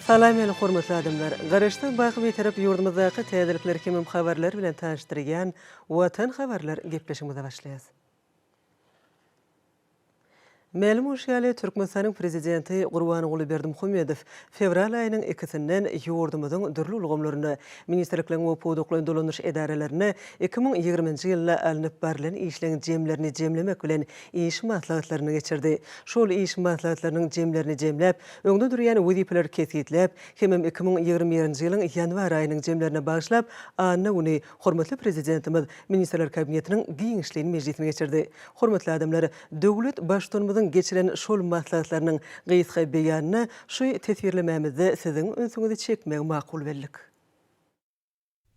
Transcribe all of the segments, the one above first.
Salam meni hormatly adamlar! Garaşsyz baky Bitarap ýurdumyzdaky täzelikler hemem habarlar bilen tanyşdyrýan Watan habarlar gepleşigimize başlaýas. Mälim bolşy ýaly, Türkmenistanyň Prezidenti Gurbanguly Berdimuhamedow fewral aýynyň ikisinden ýurdumyzyň dürli ulgamlarynda, ministrlikleriň we pudaklaýyn dolandyryş edaralarynda 2020-nji ýylda alnyp barlan işleň jemlerini jemlemek bilen iş maslahatlaryny geçirdi. Şol iş maslahatlarynyň jemlerini jemläp, öňde durýan wezipeleri kesgitläp hemem 2021-nji ýylyň ýanwar aýynyň jemlerine bagyşlap, anna güni hormatly Prezidentimiz Ministrler Kabinetiniň giňişleýin mejlisini geçirdi. Hormatly adamlar, döwlet Baştutanymyzyň geçiren şol maslahatlarynyň gysga beýanyna şu teswirlemämizde siziň ünsüňizi çekmegi makul bildik.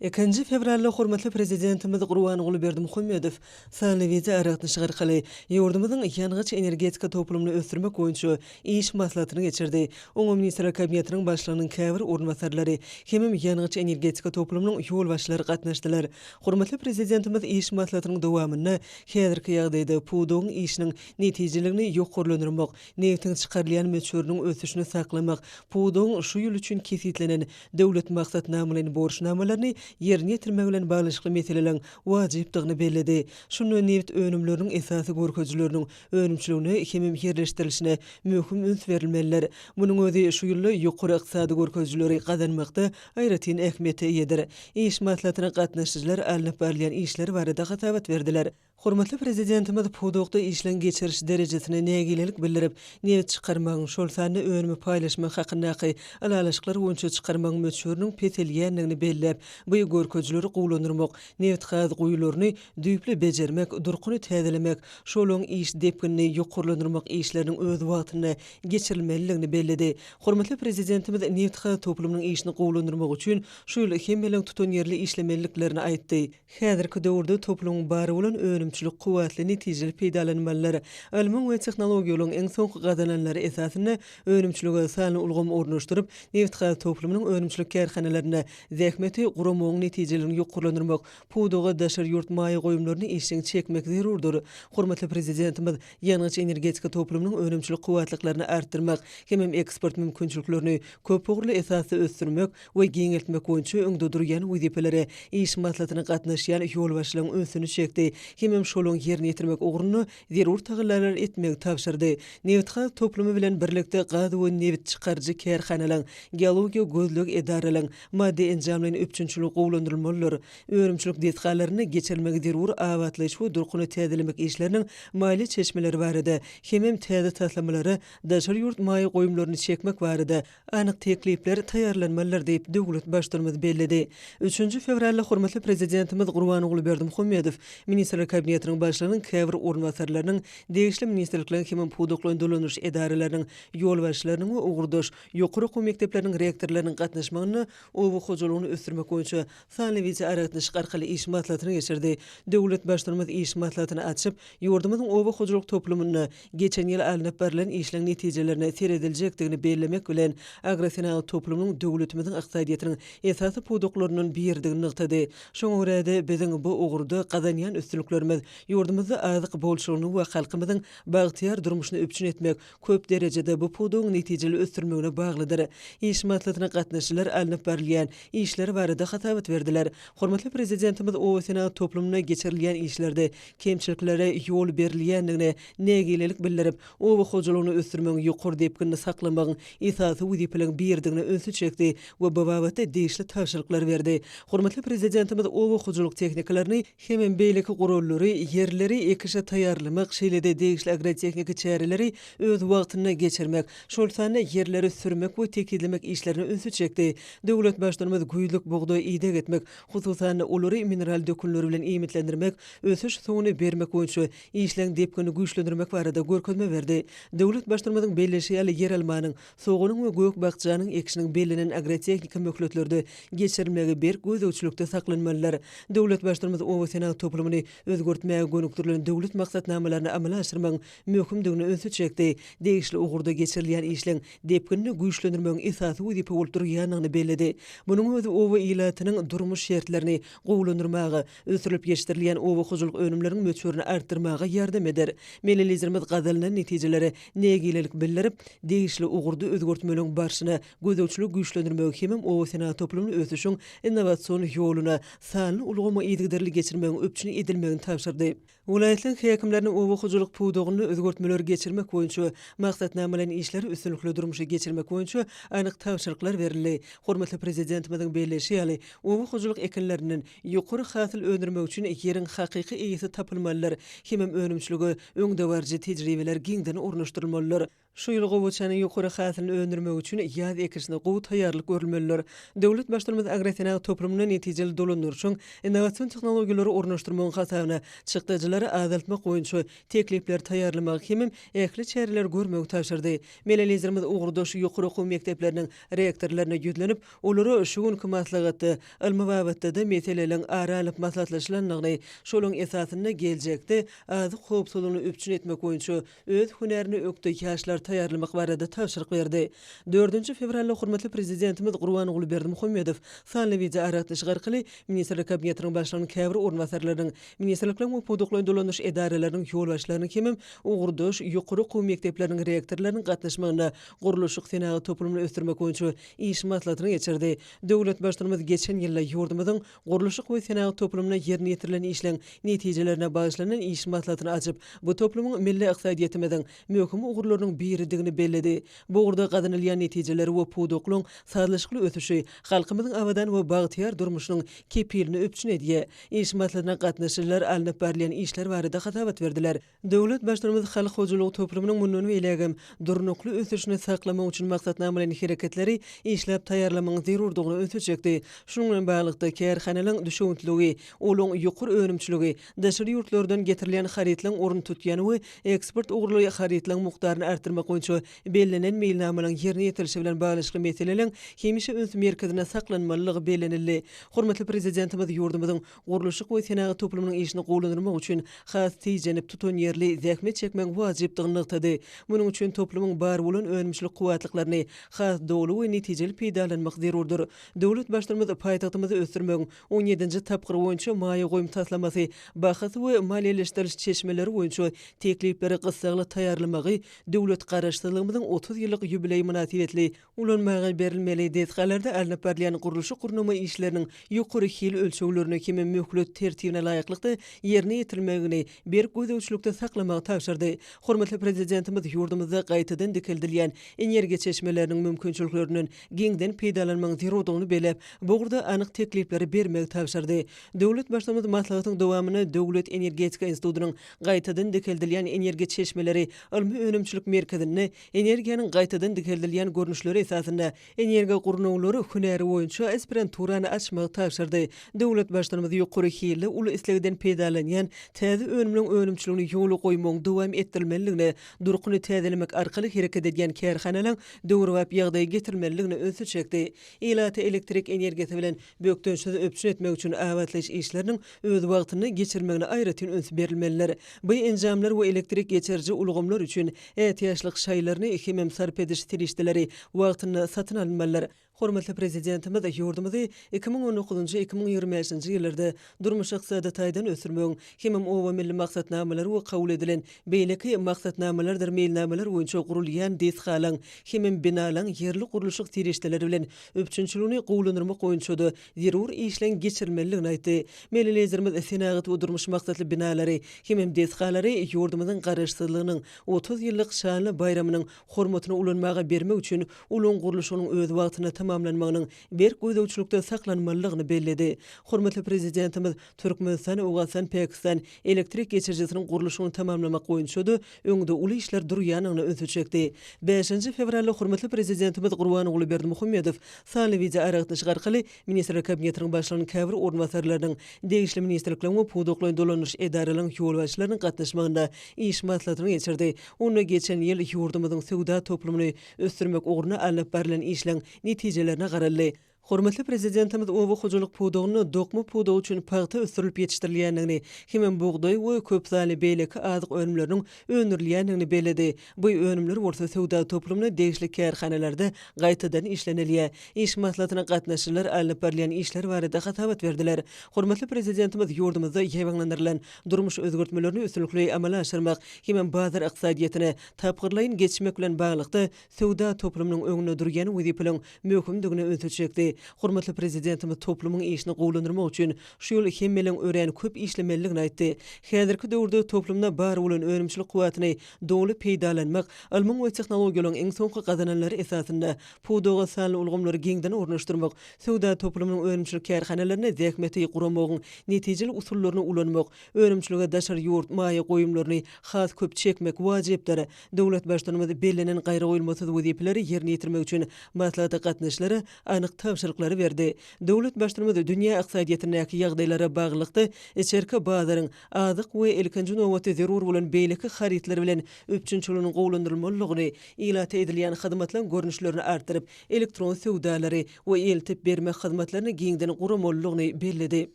Ikinji fewralda hormatly Prezidentimiz Gurbanguly Berdimuhamedow sanly wideoaragatnaşyk arkaly ýurdumyzyň ýangyç-energetika toplumyny ösdürmek boýunça iş maslahatyny geçirdi. Oňa Ministrler Kabinetiniň Başlygynyň käbir orunbasarlary hemem ýangyç-energetika toplumynyň ýolbaşçylary gatnaşdylar. Hormatly Prezidentimiz iş maslahatynyň dowamynda häzirki ýagdaýda pudagyň işiniň netijeligini ýokarlandyrmak, nebitiň çykarylýan möçberiniň ösüşini saklamak, pudagyň şu ýyl üçin kesgitlenen döwlet maksatnamalaýyn borçnamalaryny ýerine ýetirmek bilen baglanyşykly meseleleriň wajypdygyny belledi. Şunda nebit önümleriniň esasy görkezijileriniň önümçiligine hemem ýerleşdirilişine möhüm üns berilmelidir. Munuň özi şu ýylda ýokary ykdysady görkezijileri gazanmakda aýratyn ähmiýete eýedir. Iş maslahatyna gatnaşyjylar alnyp barylýan işler barada hasabat berdiler. Hormatly Prezidentimiz pudakda işleň geçiriş derejesine nägilelik bildirip, nebit çykarmagyň, şol sanda önümi paýlaşmak hakyndaky ylalaşyklar boýunça çykarmagyň möçberiniň peselýändigini belläp, bu görkezijileri gowulandyrmak, nebitgaz guýularyny düýpli bejermek, durkuny täzelemek, şolaryň iş depginini ýokarlandyrmak işleriniň öz wagtynda geçirilmelidigini belledi. Hormatly Prezidentimiz nebitgaz toplumynyň işini gowulandyrmak üçin şu ýyl hemmeleriň tutanýerli işlemeliliklerini aýtdy. Häzirki döwürde toplumyň bar bolan önümçilik kuwwatly netijeli peýdalanmalydyr. Ylmyň we tehnologiýalaryň iň soňky gazananlary esasynda önümçilige sanly ulgamy ornaşdyryp, nebitgaz toplumynyň önümçilik kärhanalarynda zähmeti guramagyň netijeliligini ýokarlandyrmak, pudaga daşary ýurt maýa goýumlaryny işjeň çekmek zerurdyr. Hormatly Prezidentimiz ýangyç-energetika toplumynyň önümçilik kuwwatlyklaryny artdyrmak hemem eksport mümkinçiliklerini köpugurly esasda ösdürmek we giňeltmek boýunça öňde durýan wezipelere iş maslahatyna gatnaşýan ýolbaşçylaryň ünsüni çekdi hemem şolaryň ýerine ýetirmek ugrunda zerur tagallalary etmegi tabşyrdy. Nebitgaz toplumy bilen birlikde gaz we nebit çykaryjy kärhanalaryň, geologiýa-gözleg edaralaryň maddy-enjamlaýyn üpjünçiligi gowulandyrylmalydyr. Önümçilik desgalarynda geçirilmegi zerur abatlaýyş we durkuny täzelemek işleriniň maliýe çeşmeleri barada hemem täze taslamalara daşary ýurt maýa goýumlaryny çekmek barada anyk teklipler taýýarlanmalydyr diýip, döwlet Baştutanymyz belledi. Üçünji fewralda hormatly Prezidentimiz Gurbanguly Berdimuhamedow Ministrler Kabinetiniň Başlygynyň käbir orunbasarlarynyň, degişli ministrlikleriň hemem pudaklaýyn dolandyryş edaralarynyň ýolbaşçylarynyň we ugurdaş ýokary okuw mekdepleriniň rektorlarynyň gatnaşmagynda oba hojalygyny ösdürmek boýunça sanly wideoaragatnaşyk arkaly iş maslahatyny geçirdi. Döwlet Baştutanymyz iş maslahatyny açyp, ýurdumyzyň oba hojalyk toplumynda geçen ýyl alnyp barlan işleň netijelerine serediljekdigini bellemek bilen, agrosenagat toplumynyň döwletimiziň ykdysadyýetiniň esasy pudaklaryndan biridigini nygtady. Şoňa görä-de, biziň bu ugurda gazanýan üstünliklerimiz ýurdumyzda azyk bolçulygyny we halkymyzyň bagtyýar durmuşyny üpjün etmek, köp derejede bu pudagyň netijeli ösdürilmegine baglydyr. Iş maslahatyna gatnaşyjylar alnyp barylýan işler barada hasabat berdiler. Hormatly Prezidentimiz oba-senagat toplumynda geçirilýän işlerde kemçiliklere ýol berilýändigine nägilelik bildirip, oba hojalygyny ösdürmegiň ýokary depginini saklamagyň esasy wezipeleriň biridigine ünsi çekdi we bu babatda degişli tabşyryklary berdi. Hormatly Prezidentimiz oba hojalyk tehnikalaryny hemem beýleki gurallary, ýerleri ekişe taýýarlamak, şeýle-de degişli agrotehniki çäreleri öz wagtynda geçirmek, şol sanda ýerleri sürmek we tekizlemek işlerine ünsi çekdi. Döwlet Baştutanymyz güýzlük bugdaý ideg etmek, hususan-da, olary mineral dökünler bilen iýmitlendirmek, ösüş suwuny bermek boýunça işleň depginini güýçlendirmek barada görkezme berdi. Döwlet Baştutanymyzyň belleýşi ýaly, ýeralmanyň, Soganyň we gök-bakjanyň ekişiniň bellenen agrotehniki möhletlerde geçirilmegi berk gözegçilikde saklanmalydyr. Döwlet Baştutanymyz oba-senagat toplumyny özgertmäge gönükdirilen döwlet maksatnamalaryny amala aşyrmagyň möhümdigine ünsi çekdi, degişli ugurda geçirilýän işleň depginini güýçlendirmegiň esasy wezipe bolup durýandygyny belledi. Munuň özi oba ilatynyň. ilatynyň durmuş şertlerini gowulandyrmaga, ösdürilip ýetişdirilýän oba hojalyk önümleriniň möçberini artdyrmaga ýardam eder. Milli Liderimiz gazanylan netijelere nägilelik bildirip, degişli ugurda özgertmeleriň barşyna gözegçiligi güýçlendirmegi hemem oba senagat toplumyny ösüşiň innowasion ýoluna, sanly ulgama yzygiderli geçirmegiň üpjün edilmegini tabşyrdy. Welaýatlaryň häkimlerine oba hojalyk pudagynda özgertmeleri geçirmek boýunça maksatnamalaýyn işleri üstünlikli durmuşa geçirmek boýunça anyk tabşyryklar berildi. Hormatly Prezidentimiziň belleýşi ýaly, oba hojalyk ekinlerinden ýokary hasyl öndürmek üçin ýeriň hakyky eýesi tapylmalydyr hemem önümçilige öňdebaryjy tejribeler giňden ornaşdyrylmalydyr. Şu ýyl gowaçanyň ýokary hasylyny öndürmek üçin ýaz ekişine gowy taýýarlyk görülmelidir. Döwlet Baştutanymyz agrosenagat toplumynda netijeli dolandyryşyň, innowasion tehnologiýalary ornaşdyrmagyň hasabyna çykdajylary azaltmak boýunça teklipleri taýýarlamagy hemem ähli çäreleri görmegi tabşyrdy. Milli Liderimiz ugurdaş ýokary okuw mekdepleriniň rektorlaryna ýüzlenip, olara şu günki maslahatda ylmy babatda-da meseleleriň ara alnyp maslahatlaşylandygyny, şolaryň esasynda geljekde azyk howpsuzlygyny üpjün etmek boýunça öz hünärine ökde ýaşlary taýýarlamak barada tabşyryk berdi. Dördünji fewralda hormatly Prezidentimiz Gurbanguly Berdimuhamedow sanly wideoaragatnaşyk arkaly Ministrler Kabinetiniň Başlygynyň käbir orunbasarlarynyň, ministrlikleriň we pudaklaýyn dolandyryş edaralarynyň ýolbaşçylarynyň hemem ugurdaş ýokary okuw mekdepleriniň rektorlarynyň gatnaşmagynda gurluşyk-senagat toplumyny ösdürmek boýunça iş maslahatyny geçirdi. Döwlet Baştutanymyz geçen ýylda ýurdumyzyň Gurluşyk we senagat toplumynda ýerine ýetirilen işleň netijelerine bagyşlanan iş maslahatyny açyp, bu toplumyň milli ykdysadyýetimiziň möhüm ugurlarynyň biridigini belledi. Bu ugurda gazanylýan netijeler we pudaklaryň sazlaşykly ösüşi halkymyzyň abadan we bagtyýar durmuşynyň kepilini üpjün edýär. Iş maslahatyna gatnaşyjylar alnyp barylýan işler barada hasabat berdiler. Döwlet Baştutanymyz halk hojalygy toplumynyň mundan beýlägem durnukly ösüşini saklamak üçin maksatnamalaýyn hereketleri işläp taýýarlamagyň zerurdygyna ünsi çekdi. Şunuň bilen baglylykda, kärhanalaryň düşewüntligi, olaryň ýokary önümçiligi, daşary ýurtlardan getirilýän harytlaryň ornuny tutýan we eksport ugurly harytlaryň mukdaryny artdyrmak boýunça bellenen meýilnamalaryň ýerine ýetirilişi bilen baglanyşykly meseleleriň hemişe üns merkezinde saklanmalydygy bellenildi. Hormatly Prezidentimiz ýurdumyzyň Gurluşyk we senagat toplumynyň işini gowulandyrmak üçin has tijenip, tutanýerli zähmet çekmegiň wajypdygyny nygtady. Munuň üçin toplumyň bar bolan önümçilik kuwwatlyklaryny has doly we netijeli peýdalanmak zerurdyr. Döwlet Baştutanymyz paýtagtymyzy ösdürmegiň on ýedinji tapgyry boýunça maýa goýum taslamasy, bahasy we maliýeleşdiriş çeşmeleri boýunça teklipleri gyssagly taýýarlamagy döwlet Garaşsyzlygymyzyň 30 ýyllyk ýubileýi mynasybetli Ulanmaga berilmeli desgalarda alnyp barylýan gurluşyk-gurnama işleriniň ýokary hil ölçeglerine hem möhlet tertibine laýyklykda ýerine ýetirilmegini berk gözegçilikde saklamagy tabşyrdy. Hormatly Prezidentimiz ýurdumyzda gaýtadan dikeldilýän energiýa çeşmeleriniň mümkinçiliklerinden giňden peýdalanmagyň zerurdygyny belläp, bu ugurda anyk teklipleri bermegi tabşyrdy. Döwlet Baştutanymyz maslahatyň dowamynda Döwlet energetika institutynyň Gaýtadan dikeldilýän energiýa çeşmeleri ylmy-önümçilik merkezinde Energiýanyň gaýtadan dikeldilýän görnüşleri esasynda energiýa gurnawlary hünäri boýunça aspiranturany açmagy tabşyrdy. Döwlet Baştutanymyz ýokary hilli, uly islegden peýdalanýan täze önümleriň önümçiligini ýola goýmagyň dowam etdirilmelidigine, durkuny täzelemek arkaly hereket edýän kärhanalaryň döwrebap ýagdaýa getirilmelidigine ünsi çekdi. Ilaty elektrik energiýasy bilen bökdençsiz üpjün etmek üçin abatlaýyş işleriniň öz wagtynda geçirilmegine aýratyn üns berilmelidir. Bu enjamlar we elektrik geçiriji ulgamlar üçin ätiýaçlyk şaýlaryny hemem sarp ediş serişdeleri wagtynda satyn alynmalydyr. Hormatly Prezidentimiz ýurdumyzy 2019-njy, 2025-nji ýyllarda durmuş-ykdysady taýdan ösdürmegiň hemem Oba milli maksatnamalary we kabul edilen beýleki maksatnamalardyr meýilnamalar boýunça gurulýan desgalaryň hemem binalaryň ýerli gurluşyk serişdeleri bilen üpjünçiligini gowulandyrmak boýunça-da zerur işleň geçirilmelidigini aýtdy. Milli Liderimiz senagat we durmuş maksatly binalary hemem desgalary ýurdumyzyň Garaşsyzlygynyň 30 ýyllyk şanly baýramynyň hormatyna ulanmaga bermek üçin ulagyň gurluşygynyň öz wagtynda tamamlanmagynyň berk gözegçilikde saklanmalydygyny belledi. Hormatly Prezidentimiz Türkmenistan, Owganystan, Pakistan elektrik geçirijisiniň gurluşygyny tamamlamak boýunça-da öňde uly işler durýandygyna ünsi çekdi. Bäşinji fewralda hormatly Prezidentimiz Gurbanguly Berdimuhamedow sanly wideoaragatnaşyk arkaly Ministrler Kabinetiniň Başlygynyň käbir orunbasarlarynyň, degişli ministrlikleriň we pudaklaýyn dolandyryş edaralaryň ýolbaşçylarynyň gatnaşmagynda iş maslahatyny geçirdi. Onda geçen ýyl ýurdumyzyň söwda toplumyny ösdürmek ugrunda alnyp barylan işleň netijelerine garaldy. Hormatly Prezidentimiz oba hojalyk pudagynda dokma pudagy üçin pagta ösdürilip ýetişdirilýändigini hemem bugdaý we köp sanly beýleki azyk önümleriniň öndürilýändigini belledi. Bu önümler bolsa söwda toplumyna degişli kärhanalarda gaýtadan işlenilýär. Iş maslahatyna gatnaşyjylar alnyp barylýan işler barada hasabat berdiler. Hormatly Prezidentimiz ýurdumyzda ýaýbaňlandyrylan durmuş özgertmelerini üstünlikli amala aşyrmak hemem bazar ykdysadyýetine tapgyrlaýyn geçmek bilen baglylykda söwda toplumynyň öňünde durýan wezipeleriň möhümdigine ünsi çekdi. Hormatly Prezidentimiz toplumyň işini gowulandyrmak üçin şu ýyl hemmeleň örän köp işlemelidigini aýtdy. Häzirki döwürde toplumda bar bolan önümçilik kuwwatyny doly peýdalanmak, ylmyň we tehnologiýalaryň iň soňky gazananlary esasynda pudaga sanly ulgamlary giňden ornaşdyrmak, söwda toplumynyň önümçilik kärhanalarynda zähmeti guramagyň netijeli usullaryny ulanmak, önümçilige daşary ýurt maýa goýumlaryny has köp çekmek wajypdyr. Döwlet Baştutanymyz bellenen gaýragoýulmasyz wezipeleri ýerine ýetirmek üçin maslahata gatnaşyjylara anyk tabşyryklary berdi. Döwlet Baştutanymyz dünýä ykdysadyýetindäki ýagdaýlara baglylykda içerki bazaryň azyk we ilkinji nobatda zerur bolan beýleki harytlar bilen üpjünçiliginiň gowulandyrylmalydygyny, ilata edilýän hyzmatlaryň görnüşlerini artdyryp, elektron söwdalary we eltip bermek hyzmatlaryny giňden guramalydygyny belledi.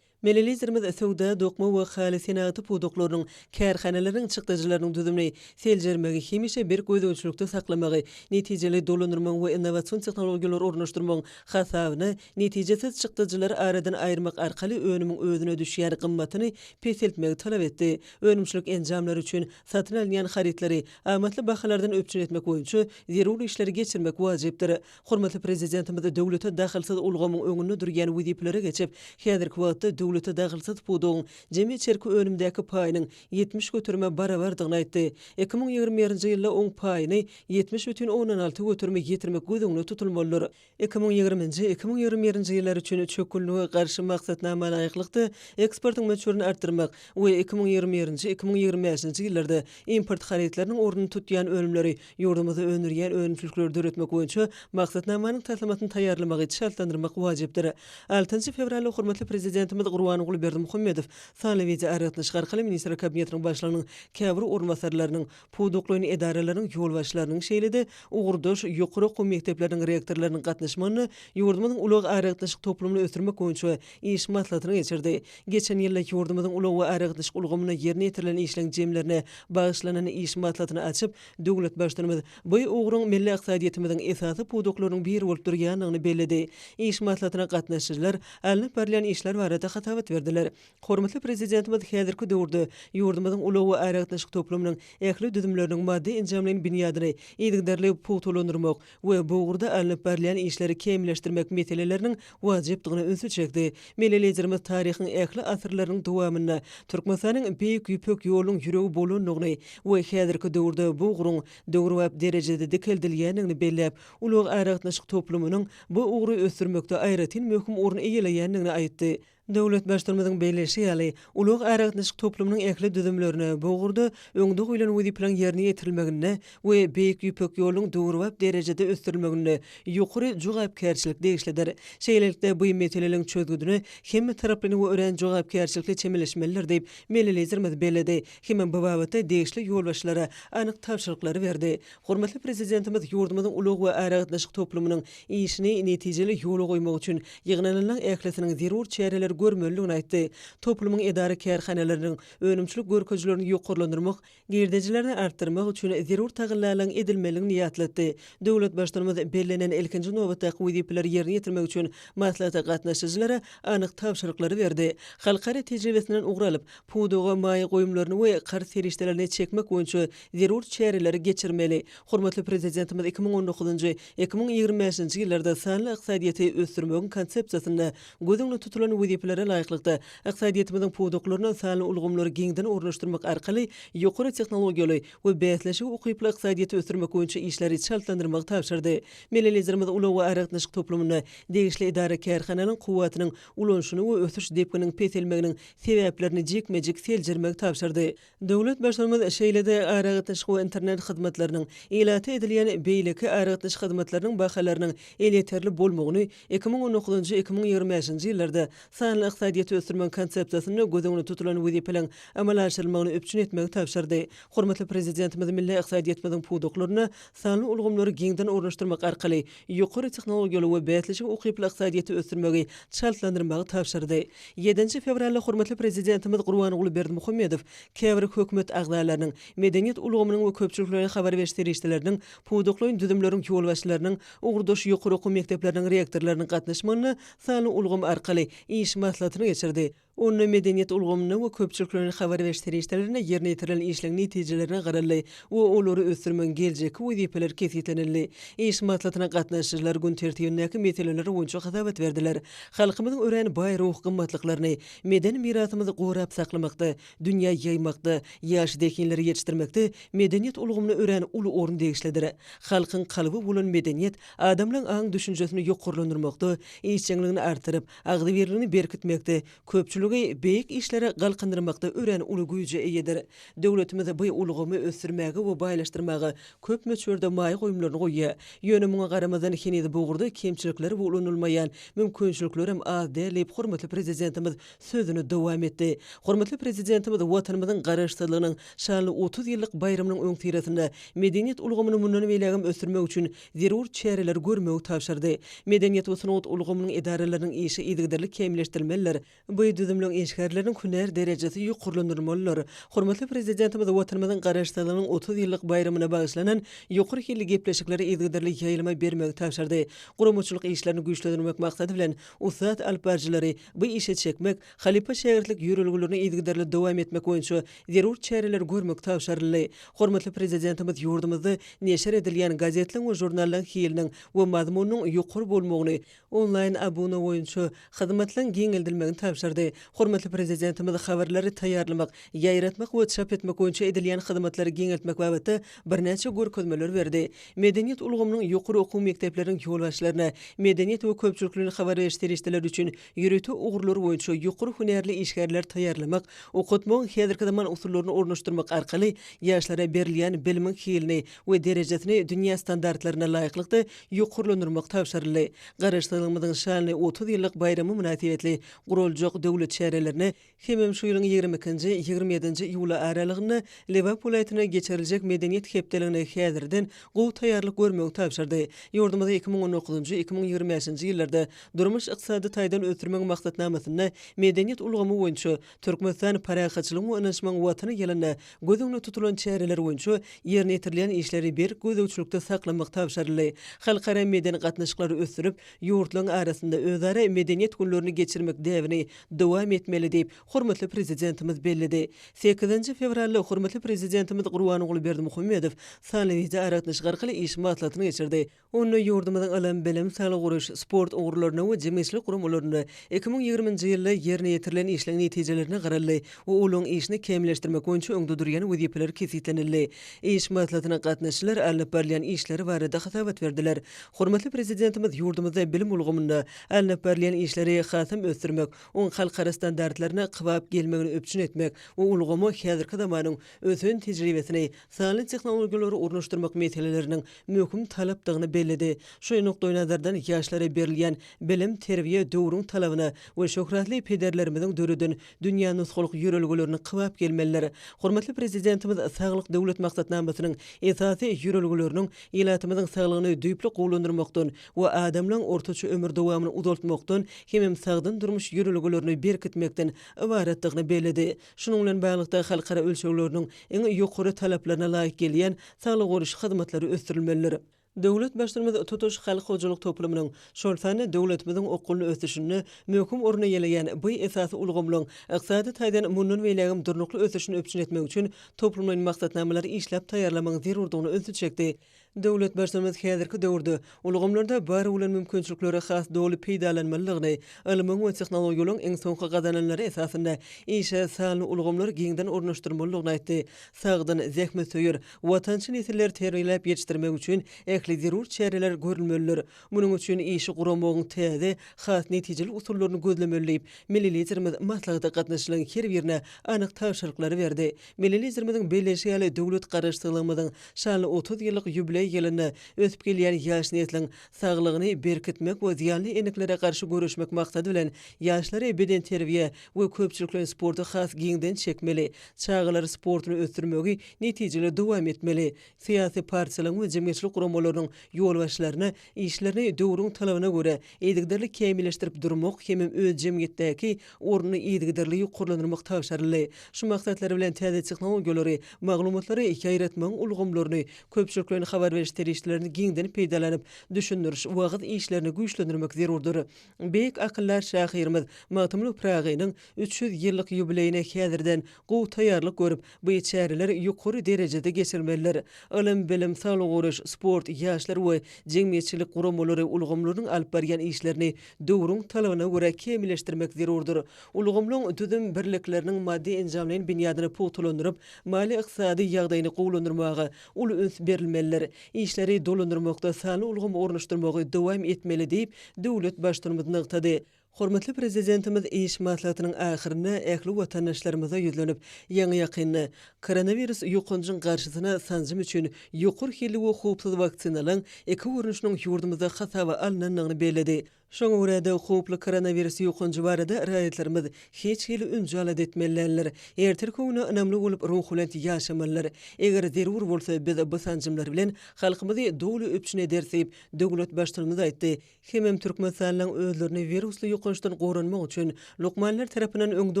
Milli Liderimiz söwda, dokma we haly senagaty pudaklarynyň kärhanalarynyň çykdajylarynyň düzümini seljermegi hemişe berk gözegçilikde saklamagy, netijeli dolandyrmagyň we innowasion tehnologiýalary ornaşdyrmagyň hasabyna netijesiz çykdajylary aradan aýyrmak arkaly önümiň özüne düşýän gymmatyny peseltmegi talap etdi. Önümçilik enjamlary üçin satyn alynýan harytlary amatly bahalardan üpjün etmek boýunça zerur işleri geçirmek wajypdyr. Hormatly Prezidentimiz döwlete dahylsyz ulgamyň öňünde durýan wezipelere geçip, häzirki wagtda döwlete dahylsyz pudagyň jemi içerki önümdäki paýynyň 70 göterime barabardygyny aýtdy. 2021-nji ýylda oň paýyny 70,6 göterime ýetirmek göz öňünde tutulmalydyr. 2020-nji, 2021-nji ýyllar üçin çökgünlige garşy maksatnama laýyklykda eksportyň möçberini artdyrmak we 2021-nji, 2025-nji ýyllarda import harytlarynyň ornuny tutýan önümleri Ýurdumyzda öndürýän önümçilikleri döretmek boýunça maksatnamanyň taslamasyny taýýarlamagy çaltlandyrmak wajypdyr. Altynjy fewralda hormatly Prezidentimiz Gurbanguly Berdimuhamedow sanly wideoaragatnaşyk arkaly Ministrler Kabinetiniň Başlygynyň käbir orunbasarlarynyň, pudaklaýyn edaralaryň ýolbaşçylarynyň, şeýle-de ugurdaş ýokary okuw mekdepleriniň rektorlarynyň gatnaşmagynda ýurdumyzyň ulag-aragatnaşyk toplumyny ösdürmek boýunça iş maslahatyny geçirdi. Geçen ýylda ýurdumyzyň ulag we aragatnaşyk ulgamynda ýerine ýetirilen işleň jemlerine bagyşlanan iş maslahatyny açyp, döwlet Baştutanymyz bu ugruň milli ykdysadyýetimiziň esasy pudaklarynyň biri bolup durýandygyny belledi. Iş maslahatyna gatnaşyjylar alnyp barylýan işler barada hasabat berdiler. Hormatly Prezidentimiz häzirki döwürde ýurdumyzyň ulag we aragatnaşyk toplumynyň ähli düzümleriniň maddy-enjamlaýyn binýadyny yzygiderli pugtalandyrmak we bu ugurda alnyp barylýan işleri kämilleşdirmek meseleleriniň wajypdygyna ünsi çekdi. Milli Liderimiz taryhyň ähli asyrlarynyň dowamynda Türkmenistanyň Beýik Ýüpek ýolunyň ýüregi bolandygyny we häzirki döwürde bu ugruň döwrebap derejede dikeldilýändigini belläp, ulag-aragatnaşyk toplumynyň bu ugry ösdürmekde aýratyn möhüm orun eýeleýändigini aýtdy. Döwlet Baştutanymyzyň belleýşi ýaly, ulag-aragatnaşyk toplumynyň ähli düzümlerine bu ugurda öňde goýlan wezipeleriň ýerine ýetirilmeginde we Beýik Ýüpek ýolunyň döwrebap derejede ösdürilmeginde ýokary jogapkärçilik degişlidir. Şeýlelikde, bu meseleleriň çözgüdine hemmetaraplaýyn we örän jogapkärçilikli çemeleşmelidir diýip, milli Liderimiz belledi hemem bu babatda degişli ýolbaşçylara anyk tabşyryklary berdi. Hormatly Prezidentimiz ýurdumyzyň ulag we aragatnaşyk toplumynyň işini netijeli ýola goýmak üçin ýygnananlaryň ählisiniň zerur çäreleri görmelidigini aýtdy. Toplumyň edara-kärhanalarynyň önümçilik görkezijilerini ýokarlandyrmak, girdejilerini artdyrmak üçin zerur tagallalaryň edilmelidigini ýatlatdy. Döwlet Baştutanymyz bellenen ilkinji nobatdaky wezipeleri ýerine ýetirmek üçin maslahata gatnaşyjylara anyk tabşyryklary berdi. Halkara tejribesinden ugur alyp, pudaga maýa goýumlaryny we karz serişdelerini çekmek boýunça zerur çäreleri geçirmeli. Hormatly Prezidentimiz 2019-njy, 2025-nji ýyllarda sanly ykdysadyýeti ösdürmegiň Konsepsiýasynda göz öňünde tutulan wezipelere laýyklykda, ykdysadyýetimiziň pudaklaryna sanly ulgamlary giňden ornaşdyrmak arkaly ýokary tehnologiýaly we bäsleşige ukyply ykdysadyýeti ösdürmek boýunça işleri çaltlandyrmagy tabşyrdy. Milli Liderimiz ulag we aragatnaşyk toplumynda degişli edara-kärhanalaryň kuwwatynyň ulanyşyny we ösüş depgininiň peselmeginiň sebäplerini jikme-jik seljermegi tabşyrdy. Döwlet Baştutanymyz şeýle-de aragatnaşyk we internet hyzmatlarynyň, ilata edilýän beýleki aragatnaşyk hyzmatlarynyň bahalarynyň elýeterli bolmagyny 2019-njy, 2025-nji ýyllarda sanly. Sanly ykdysadyýeti ösdürmegiň Konsepsiýasynda göz öňünde tutulan wezipeleriň amala aşyrylmagyny üpjün etmegi tabşyrdy. Hormatly Prezidentimiz milli ykdysadyýetimiziň pudaklarynda sanly ulgamlary giňden ornaşdyrmak arkaly ýokary tehnologiýaly we bäsleşige ukyply ykdysadyýeti ösdürmegi çaltlandyrmagy tabşyrdy. Ýedinji fewralda hormatly Prezidentimiz Gurbanguly Berdimuhamedow käbir hökümet agzalarynyň, medeniýet ulgamynyň we köpçülikleýin habar beriş serişdeleriniň, pudaklaýyn düzümleriň ýolbaşçylarynyň, ugurdaş ýokary okuw mekdepleriniň rektorlarynyň gatnaşmagynda sanly ulgam arkaly iş maslahatyny geçirdi. Onda medeniýet ulgamynda we köpçülikleýin habar beriş serişdelerinde ýerine ýetirilen işleň netijelerine garaldy we olary ösdürmegiň geljekki wezipeleri kesgitlenildi. Iş maslahatyna gatnaşyjylar gün tertibindäki meseleler boýunça hasabat berdiler. Halkymyzyň örän baý ruhy gymmatlyklaryny, medeni mirasymyzy gorap saklamakda, dünýä ýaýmakda, ýaş zehinleri ýetişdirmekde medeniýet ulgamyna örän uly orun degişlidir. Halkyň kalby bolan medeniýet adamlaryň aň-düşünjesini ýokarlandyrmakda, işjeňligini artdyryp, agzybirligini berkitmekde, köpçüligi beýik işlere galkyndyrmakda örän uly güýje eýedir. Döwletimiz bu ulgamy ösdürmäge we baýlaşdyrmaga köp möçberde maýa goýumlaryny goýýar. Ýöne muňa garamazdan heniz bu ugurda kemçilikler we ulanylmaýan mümkinçiliklerem az däl diýip, hormatly Prezidentimiz sözüni dowam etdi. Hormatly Prezidentimiz Watanymyzyň Garaşsyzlygynyň şanly 30 ýyllyk baýramynyň öňüsyrasynda medeniýet ulgamyny mundan beýlägem ösdürmek üçin zerur çäreleri görmegi tabşyrdy. Medeniýet we sungat ulgamynyň edaralarynyň işi yzygiderli kämilleşdirilmelidir. Bu düzümliň işgärleriniň hünär derejesi ýokarlandyrylmalydyr. Hormatly Prezidentimiz Watanymyzyň Garaşsyzlygynyň 30 ýyllyk baýramyna bagyşlanan ýokary hilli gepleşikleri yzygiderli ýaýlyma bermegi tabşyrdy. Guramaçylyk işlerini güýçlendirmek maksady bilen, ussat alypbaryjylary bu işe çekmek, halypa-şägirtlik ýörelgelerini yzygiderli dowam etmek boýunça zerur çäreleri görmek tabşyryldy. Hormatly Prezidentimiz ýurdumyzda neşir edilýän gazetleriň we žurnallaryň hiliniň we mazmunynyň ýokary bolmagyny, onlaýn abuna boýunça hyzmatlaryň giňeldilmegini tabşyrdy. Hormatly Prezidentimiz habarlary taýýarlamak, ýaýratmak we çap etmek boýunça edilýän hyzmatlary giňeltmek babatda birnäçe görkezmeleri berdi. Medeniýet ulgamynyň ýokary okuw mekdepleriniň ýolbaşçylaryna medeniýet we köpçülikleýin habar beriş serişdeleri üçin ýörite ugurlar boýunça ýokary hünärli işgärleri taýýarlamak, okatmagyň häzirki zaman usullaryny ornaşdyrmak arkaly ýaşlara berilýän bilimiň hilini we derejesini dünýä standartlaryna laýyklykda ýokarlandyrmak tabşyryldy. Garaşsyzlygymyzyň şanly 30 ýyllyk baýramy mynasybetli guraljak döwlet çärelerine hemem şu ýylyň 22-nji, 27-nji iýuly aralygynda Lebap welaýatynda geçiriljek Medeniýet hepdeligine häzirden gowy taýýarlyk görmegi tabşyrdy. Ýurdumyzy 2019-njy, 2025-nji ýyllarda durmuş-ykdysady taýdan ösdürmegiň maksatnamasynda medeniýet ulgamy boýunça Türkmenistan parahatçylygyň we ynanyşmagyň Watany ýylynda göz öňünde tutulan çäreler boýunça ýerine ýetirilýän işleri berk gözegçilikde saklamak tabşyryldy. Halkara medeni gatnaşyklary ösdürip, ýurtlaryň arasynda özara Medeniýet günlerini geçirmek däbini dowam etmeli diýip, hormatly Prezidentimiz belledi. Sekizinji fewralda hormatly Prezidentimiz Gurbanguly Berdimuhamedow sanly wideoaragatnaşyk arkaly iş maslahatyny geçirdi. Onda ýurdumyzyň ylym, bilim, saglygy goraýyş, sport ugurlarynda we jemgyýetçilik guramalarynda 2020-nji ýylda ýerine ýetirilen işleň netijelerine garaldy we olaryň işini kämilleşdirmek boýunça öňde durýan wezipeler kesgitlenildi. Iş maslahatyna gatnaşyjylar alnyp barylýan işler barada hasabat berdiler. Hormatly Prezidentimiz ýurdumyzda bilim ulgamynda alnyp barylýan işleri hasam ösdürmek, oň halkara standartlaryna kybap gelmegini üpjün etmek we ulgama häzirki zamanyň ösen tejribesini, sanly tehnologiýalary ornaşdyrmak meseleleriniň möhüm talapdygyny belledi. Şu nukdaýnazardan ýaşlara berilýän bilim-terbiýe döwrüň talabyna we şöhratly pederlerimiziň döreden dünýä nusgalyk ýörelgelerine kybap gelmelidir. Hormatly Prezidentimiz Saglyk Döwlet maksatnamasynyň esasy ýörelgeleriniň ilatymyzyň saglygyny düýpli gowulandyrmakdan we adamlaryň ortaça ömür dowamyny uzaltmakdan hemem sagdyn durmuş ýörelgelerini berkitmekden ybaratdygyny belledi. Şunuň bilen baglylykda, halkara ölçegleriniň iň ýokary talaplaryna laýyk gelýän saglygy goraýyş hyzmatlary ösdürilmelidir. Döwlet Baştutanymyz tutuş halk hojalyk toplumynyň, şol sanda döwletimiziň okgunly ösüşinde möhüm orun eýeleýän bu esasy ulgamlaryň ykdysady taýdan mundan beýlägem durnukly ösüşini üpjün etmek üçin toplumlaýyn maksatnamalary işläp taýýarlamagyň zerurdygyna ünsi çekdi. Döwlet Baştutanymyz häzirki döwürde ulgamlarda bar bolan mümkinçilikleri has doly peýdalanmalydygyny, ylmyň we tehnologiýalaryň iň soňky gazananlary esasynda işe sanly ulgamlary giňden ornaşdyrmalydygyny aýtdy. Sagdyn, zähmetsöýer, watançy nesilleri terbiýeläp ýetişdirmek üçin ähli zerur çäreler görülmelidir. Munuň üçin işi guramagyň täze, has netijeli usullaryny gözlemeli diýip, milli Liderimiz maslahata gatnaşyjylaryň her birine anyk tabşyryklary berdi. Milli Liderimiziň belleýşi ýaly, döwlet Garaşsyzlygymyzyň şanly 30 ýyllyk ýubileý. ýubileý ýylynda ösüp gelýän ýaş nesliň saglygyny berkitmek we zyýanly endiklere garşy göreşmek maksady bilen, ýaşlary bedenterbiýä we köpçülikleýin sporta has giňden çekmeli, çagalar sportuny ösdürmegi netijeli dowam etmeli. Syýasy partiýalaryň we jemgyýetçilik guramalarynyň ýolbaşçylaryna işlerini döwrüň talabyna görä yzygiderli kämilleşdirip durmak hemem öz jemgyýetdäki ornuny yzygiderli ýokarlandyrmak tabşyryldy. Şu maksatlar bilen täze tehnologiýalary, maglumatlary ýaýratmagyň ulgamlaryny, köpçülikleýin habar beriş serişdelerini giňden peýdalanyp, düşündiriş, wagyz işlerini güýçlendirmek zerurdyr. Beýik akyldar şahyrymyz Magtymguly Pyragynyň 300 ýyllyk ýubileýine häzirden gowy taýýarlyk görüp, bu çäreler ýokary derejede geçirmelidir. Ylym, bilim, saglygy goraýyş, sport, ýaşlar we jemgyýetçilik guramalary ulgamlarynyň alyp barýan işlerini döwrüň talabyna görä kämilleşdirmek zerurdyr. Ulgamlaryň düzüm birlikleriniň maddy-enjamlaýyn binýadyny pugtalandyryp, maliýe-ykdysady ýagdaýyny gowulandyrmaga uly üns berilmelidir. Işleri dolandyrmakda sanly ulgamy ornaşdyrmagy dowam etmeli diýip, döwlet Baştutanymyz nygtady. Hormatly Prezidentimiz iş maslahatynyň ahyrynda ähli watandaşlarymyza ýüzlenip, ýaňy-ýakynda koronawirus ýokanjyň garşysyna sanjym üçin ýokary hilli we howpsuz waksinalaryň iki görnüşiniň ýurdumyzda hasaba alnandygyny belledi. Şoňa görä-de, howply koronawirus ýokanjy barada raýatlarymyz hiç hili ünji-alada etmeli däldir. Ertirki güne ynamly bolup, ruhubelent ýaşamalydyr. Eger zerur bolsa, biz bu sanjymlar bilen halkymyzy doly üpjün ederis diýip, döwlet Baştutanymyz aýtdy. Hemem türkmenistanlylaryň özlerini wirusly ýokançdan goranmak üçin lukmanlar tarapyndan öňde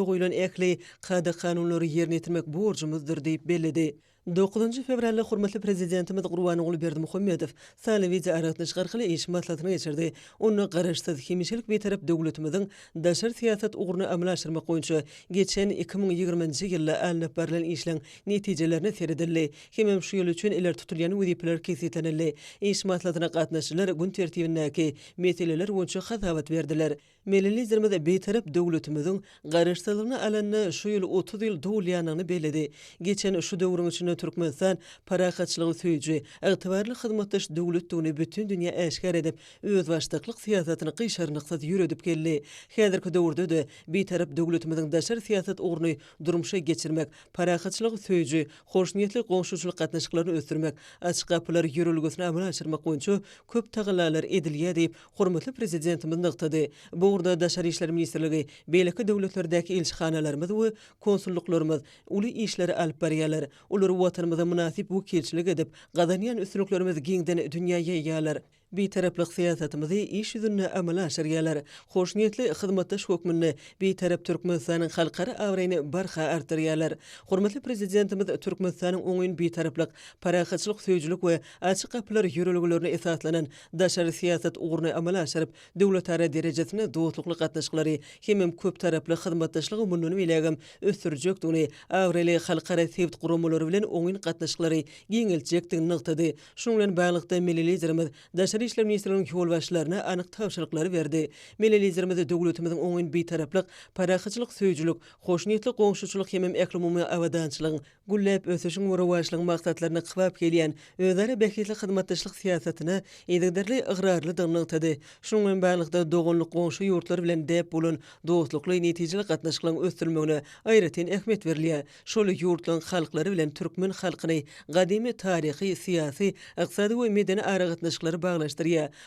goýlan ähli kada-kanunlary ýerine ýetirmek borjumyzdyr diýip belledi. Dokuzynjy fewralda hormatly Prezidentimiz Gurbanguly Berdimuhamedow sanly wideoaragatnaşyk arkaly iş maslahatyny geçirdi. Onda Garaşsyz, hemişelik Bitarap döwletimiziň daşary syýasat ugruny amala aşyrmak boýunça geçen 2020-nji ýylda alnyp barlan işleň netijelerine seredildi hemem şu ýyl üçin ileri tutulýan wezipeler kesgitlenildi. Iş maslahatyna gatnaşyjylar gün tertibindäki meseleler boýunça hasabat berdiler. Milli Liderimiz Bitarap döwletimiziň Garaşsyzlygyny alanyna şu ýyl 30 ýyl dolýandygyny belledi. Geçen şu döwrüň içinde Türkmenistan parahatçylygy söýüji, ygtybarly hyzmatdaş döwletdigini bütin dünýä äşgär edip, özbaşdaklyk syýasatyny gyşarnyksyz ýöredip geldi. Häzirki döwürde-de Bitarap döwletimiziň daşary syýasat ugruny durmuşa geçirmek, parahatçylygy söýüji, hoşniýetli goňşuçylyk gatnaşyklaryny ösdürmek, Açyk gapylar ýörelgesini amala aşyrmak boýunça köp tagallalar edilýär diýip, hormatly Prezidentimiz nygtady. Bu ugurda Daşary işler ministrligi, beýleki döwletlerdäki ilçihanalarymyz we konsullyklarymyz uly işleri alyp barýarlar. Olar Watanymyza mynasyp wekilçilik edip, gazanýan üstünliklerimizi giňden dünýä ýaýýarlar. Bitaraplyk syýasatymyzy iş ýüzünde amala aşyrýarlar. Hoşniýetli hyzmatdaş hökmünde Bitarap Türkmenistanyň halkara abraýyny barha artdyrýarlar. Hormatly Prezidentimiz Türkmenistanyň oňyn Bitaraplyk, parahatçylyk söýüjilik we açyk gapylar ýörelgelerine esaslanan daşary syýasat ugruny amala aşyryp, döwletara derejesinde dostlukly gatnaşyklary hemem köptaraply hyzmatdaşlygy mundan beýlägem ösdürjekdigini, abraýly halkara sebit guramalary bilen oňyn gatnaşyklary giňeltjekdigini nygtady. Şunuň bilen baglylykda, milli Liderimiz Daşary işler ministrliginiň ýolbaşçylaryna anyk tabşyryklary berdi. Milli Liderimiz döwletimiziň oňyn Bitaraplyk, parahatçylyk söýüjilik, hoşniýetli goňşuçylyk hemem ählumumy abadançylygyň, gülläp ösüşiň we rowaçlygyň maksatlaryna kybap gelýän özara bähbitli hyzmatdaşlyk syýasatyna yzygiderli ygrarlydygyny nygtady. Şunuň bilen baglylykda, doganlyk goňşy ýurtlar bilen däp bolan dostlukly, netijeli gatnaşyklaryň ösdürilmegine aýratyn ähmiýet berilýär. Şol ýurtlaryň halklary bilen türkmen halkyny gadymy taryhy, syýasy, ykdysady we medeni aragatnaşyklary baglanyşdyrýar.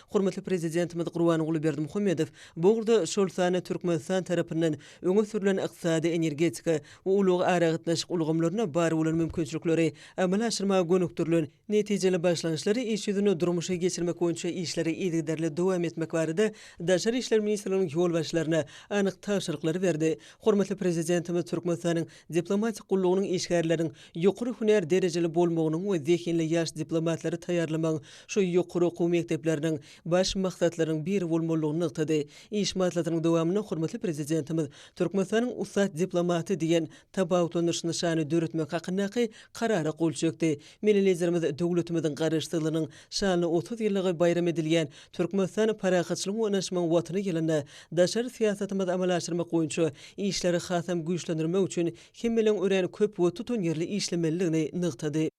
Hormatly Prezidentimiz Gurbanguly Berdimuhamedow bu ugurda şol sanda Türkmenistan tarapyndan öňe sürlen ykdysady, energetika we ulag-aragatnaşyk ulgamlarynda bar bolan mümkinçilikleri amala aşyrmaga gönükdirilen netijeli başlangyçlary iş ýüzünde durmuşa geçirmek boýunça işleri yzygiderli dowam etmek barada Daşary işler ministrliginiň ýolbaşçylaryna anyk tabşyryklary berdi. Hormatly Prezidentimiz Türkmenistanyň diplomatik gullugynyň işgärleriniň ýokary hünär derejeli bolmagynyň we zehinli ýaş diplomatlary taýýarlamagyň şu ýokary okuw mekdepleriniň baş maksatlarynyň biri bolmalydygyny nygtady. Iş maslahatynyň dowamynda hormatly Prezidentimiz Türkmenistanyň ussat diplomaty diýen tapawutlandyryş nyşanyny döretmek hakyndaky Karara gol çekdi. Milli Liderimiz döwletimiziň Garaşsyzlygynyň şanly 30 ýyllygy baýram edilýän Türkmenistan parahatçylygyň we ynanyşmagyň Watany ýylynda daşary syýasatymyzy amala aşyrmak boýunça işleri hasam güýçlendirmek üçin hemmeleriň örän köp we tutanýerli işlemelidigini nygtady.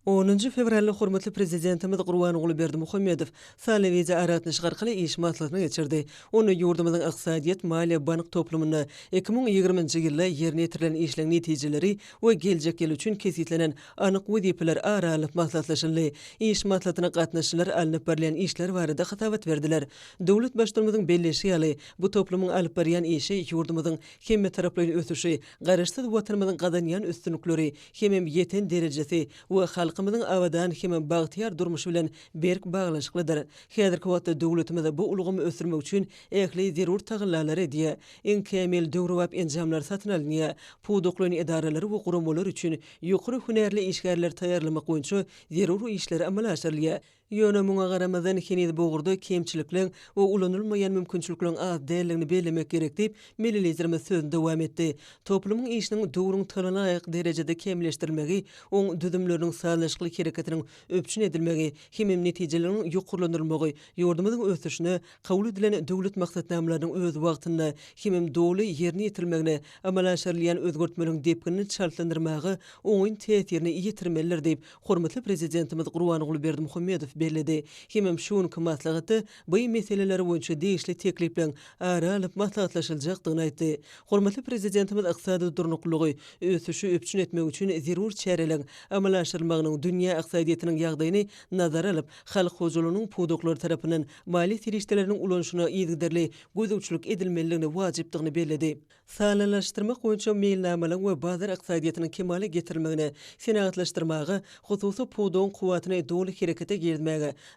Onunjy fewralda hormatly Prezidentimiz Gurbanguly Berdimuhamedow sanly wideoaragatnaşyk arkaly iş maslahatyny geçirdi. Onda ýurdumyzyň ykdysadyýet, maliýe, bank toplumynda 2020-nji ýylda ýerine ýetirilen işleň netijeleri we geljek ýyl üçin kesgitlenen anyk wezipeler ara alnyp maslahatlaşyldy. Iş maslahatyna gatnaşyjylar alnyp barylýan işler barada hasabat berdiler. Döwlet Baştutanymyzyň belleýşi ýaly, bu toplumyň alyp barýan işi ýurdumyzyň hemmetaraplaýyn ösüşi, Garaşsyz Watanymyzyň gazanýan üstünlikleri hemem ýeten derejesi we halkymyzyň abadan hemem bagtyýar durmuşy bilen berk baglanyşyklydyr. Häzirki wagtda döwletimiz bu ulgamy ösdürmek üçin ähli zerur tagallalary edýär. Iň kämil döwrebap enjamlar satyn alynýar, pudaklaýyn edaralar we guramalar üçin ýokary hünärli işgärleri taýýarlamak boýunça zerur işler amala aşyrylýar. Ýöne muňa garamazdan, heniz bu ugurda kemçilikleň we ulanylmaýan mümkinçilikleriň az däldigini bellemek gerek diýip, milli Liderimiz sözüni dowam etdi. Toplumyň işiniň döwrüň talabyna laýyk derejede kämilleşdirilmegi, oň düzümleriniň sazlaşykly hereketiniň üpjün edilmegi hemem netijeleriniň ýokarlandyrylmagy ýurdumyzyň ösüşine, kabul edilen döwlet maksatnamalarynyň öz wagtynda hemem doly ýerine ýetirilmegine, amala aşyrylýan özgertmeleriň depginini çaltlandyrmaga oňyn täsirini ýetirmelidir diýip, hormatly Prezidentimiz Gurbanguly Berdimuhamedow belledi hemem şu günki maslahatda bu meseleler boýunça degişli teklipleriň ara alnyp maslahatlaşyljakdygyny aýtdy. Hormatly Prezidentimiz ykdysady durnuklylygy, ösüşi üpjün etmek üçin zerur çäreleriň amala aşyrylmagynyň dünýä ykdysadyýetiniň ýagdaýyny nazara alyp, halk hojalygynyň pudaklary tarapyndan maliýe serişdeleriniň ulanyşyna yzygiderli gözegçilik edilmelidigini wajypdygyny belledi. Sanlylaşdyrmak boýunça meýilnamalaryň we bazar ykdysadyýetiniň kemala getirilmegine, senagatlaşdyrmaga, hususy pudagyň kuwwatyny doly herekete girizmäge,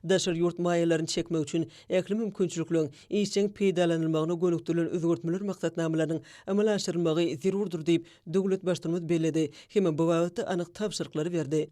daşary ýurt maýalaryny çekmek üçin ähli mümkinçilikleriň işjeň peýdalanylmagyna gönükdirilen özgertmeler maksatnamalarynyň amala aşyrylmagy zerurdyr diýip, döwlet Baştutanymyz belledi hem bu babatda anyk tabşyryklary berdi.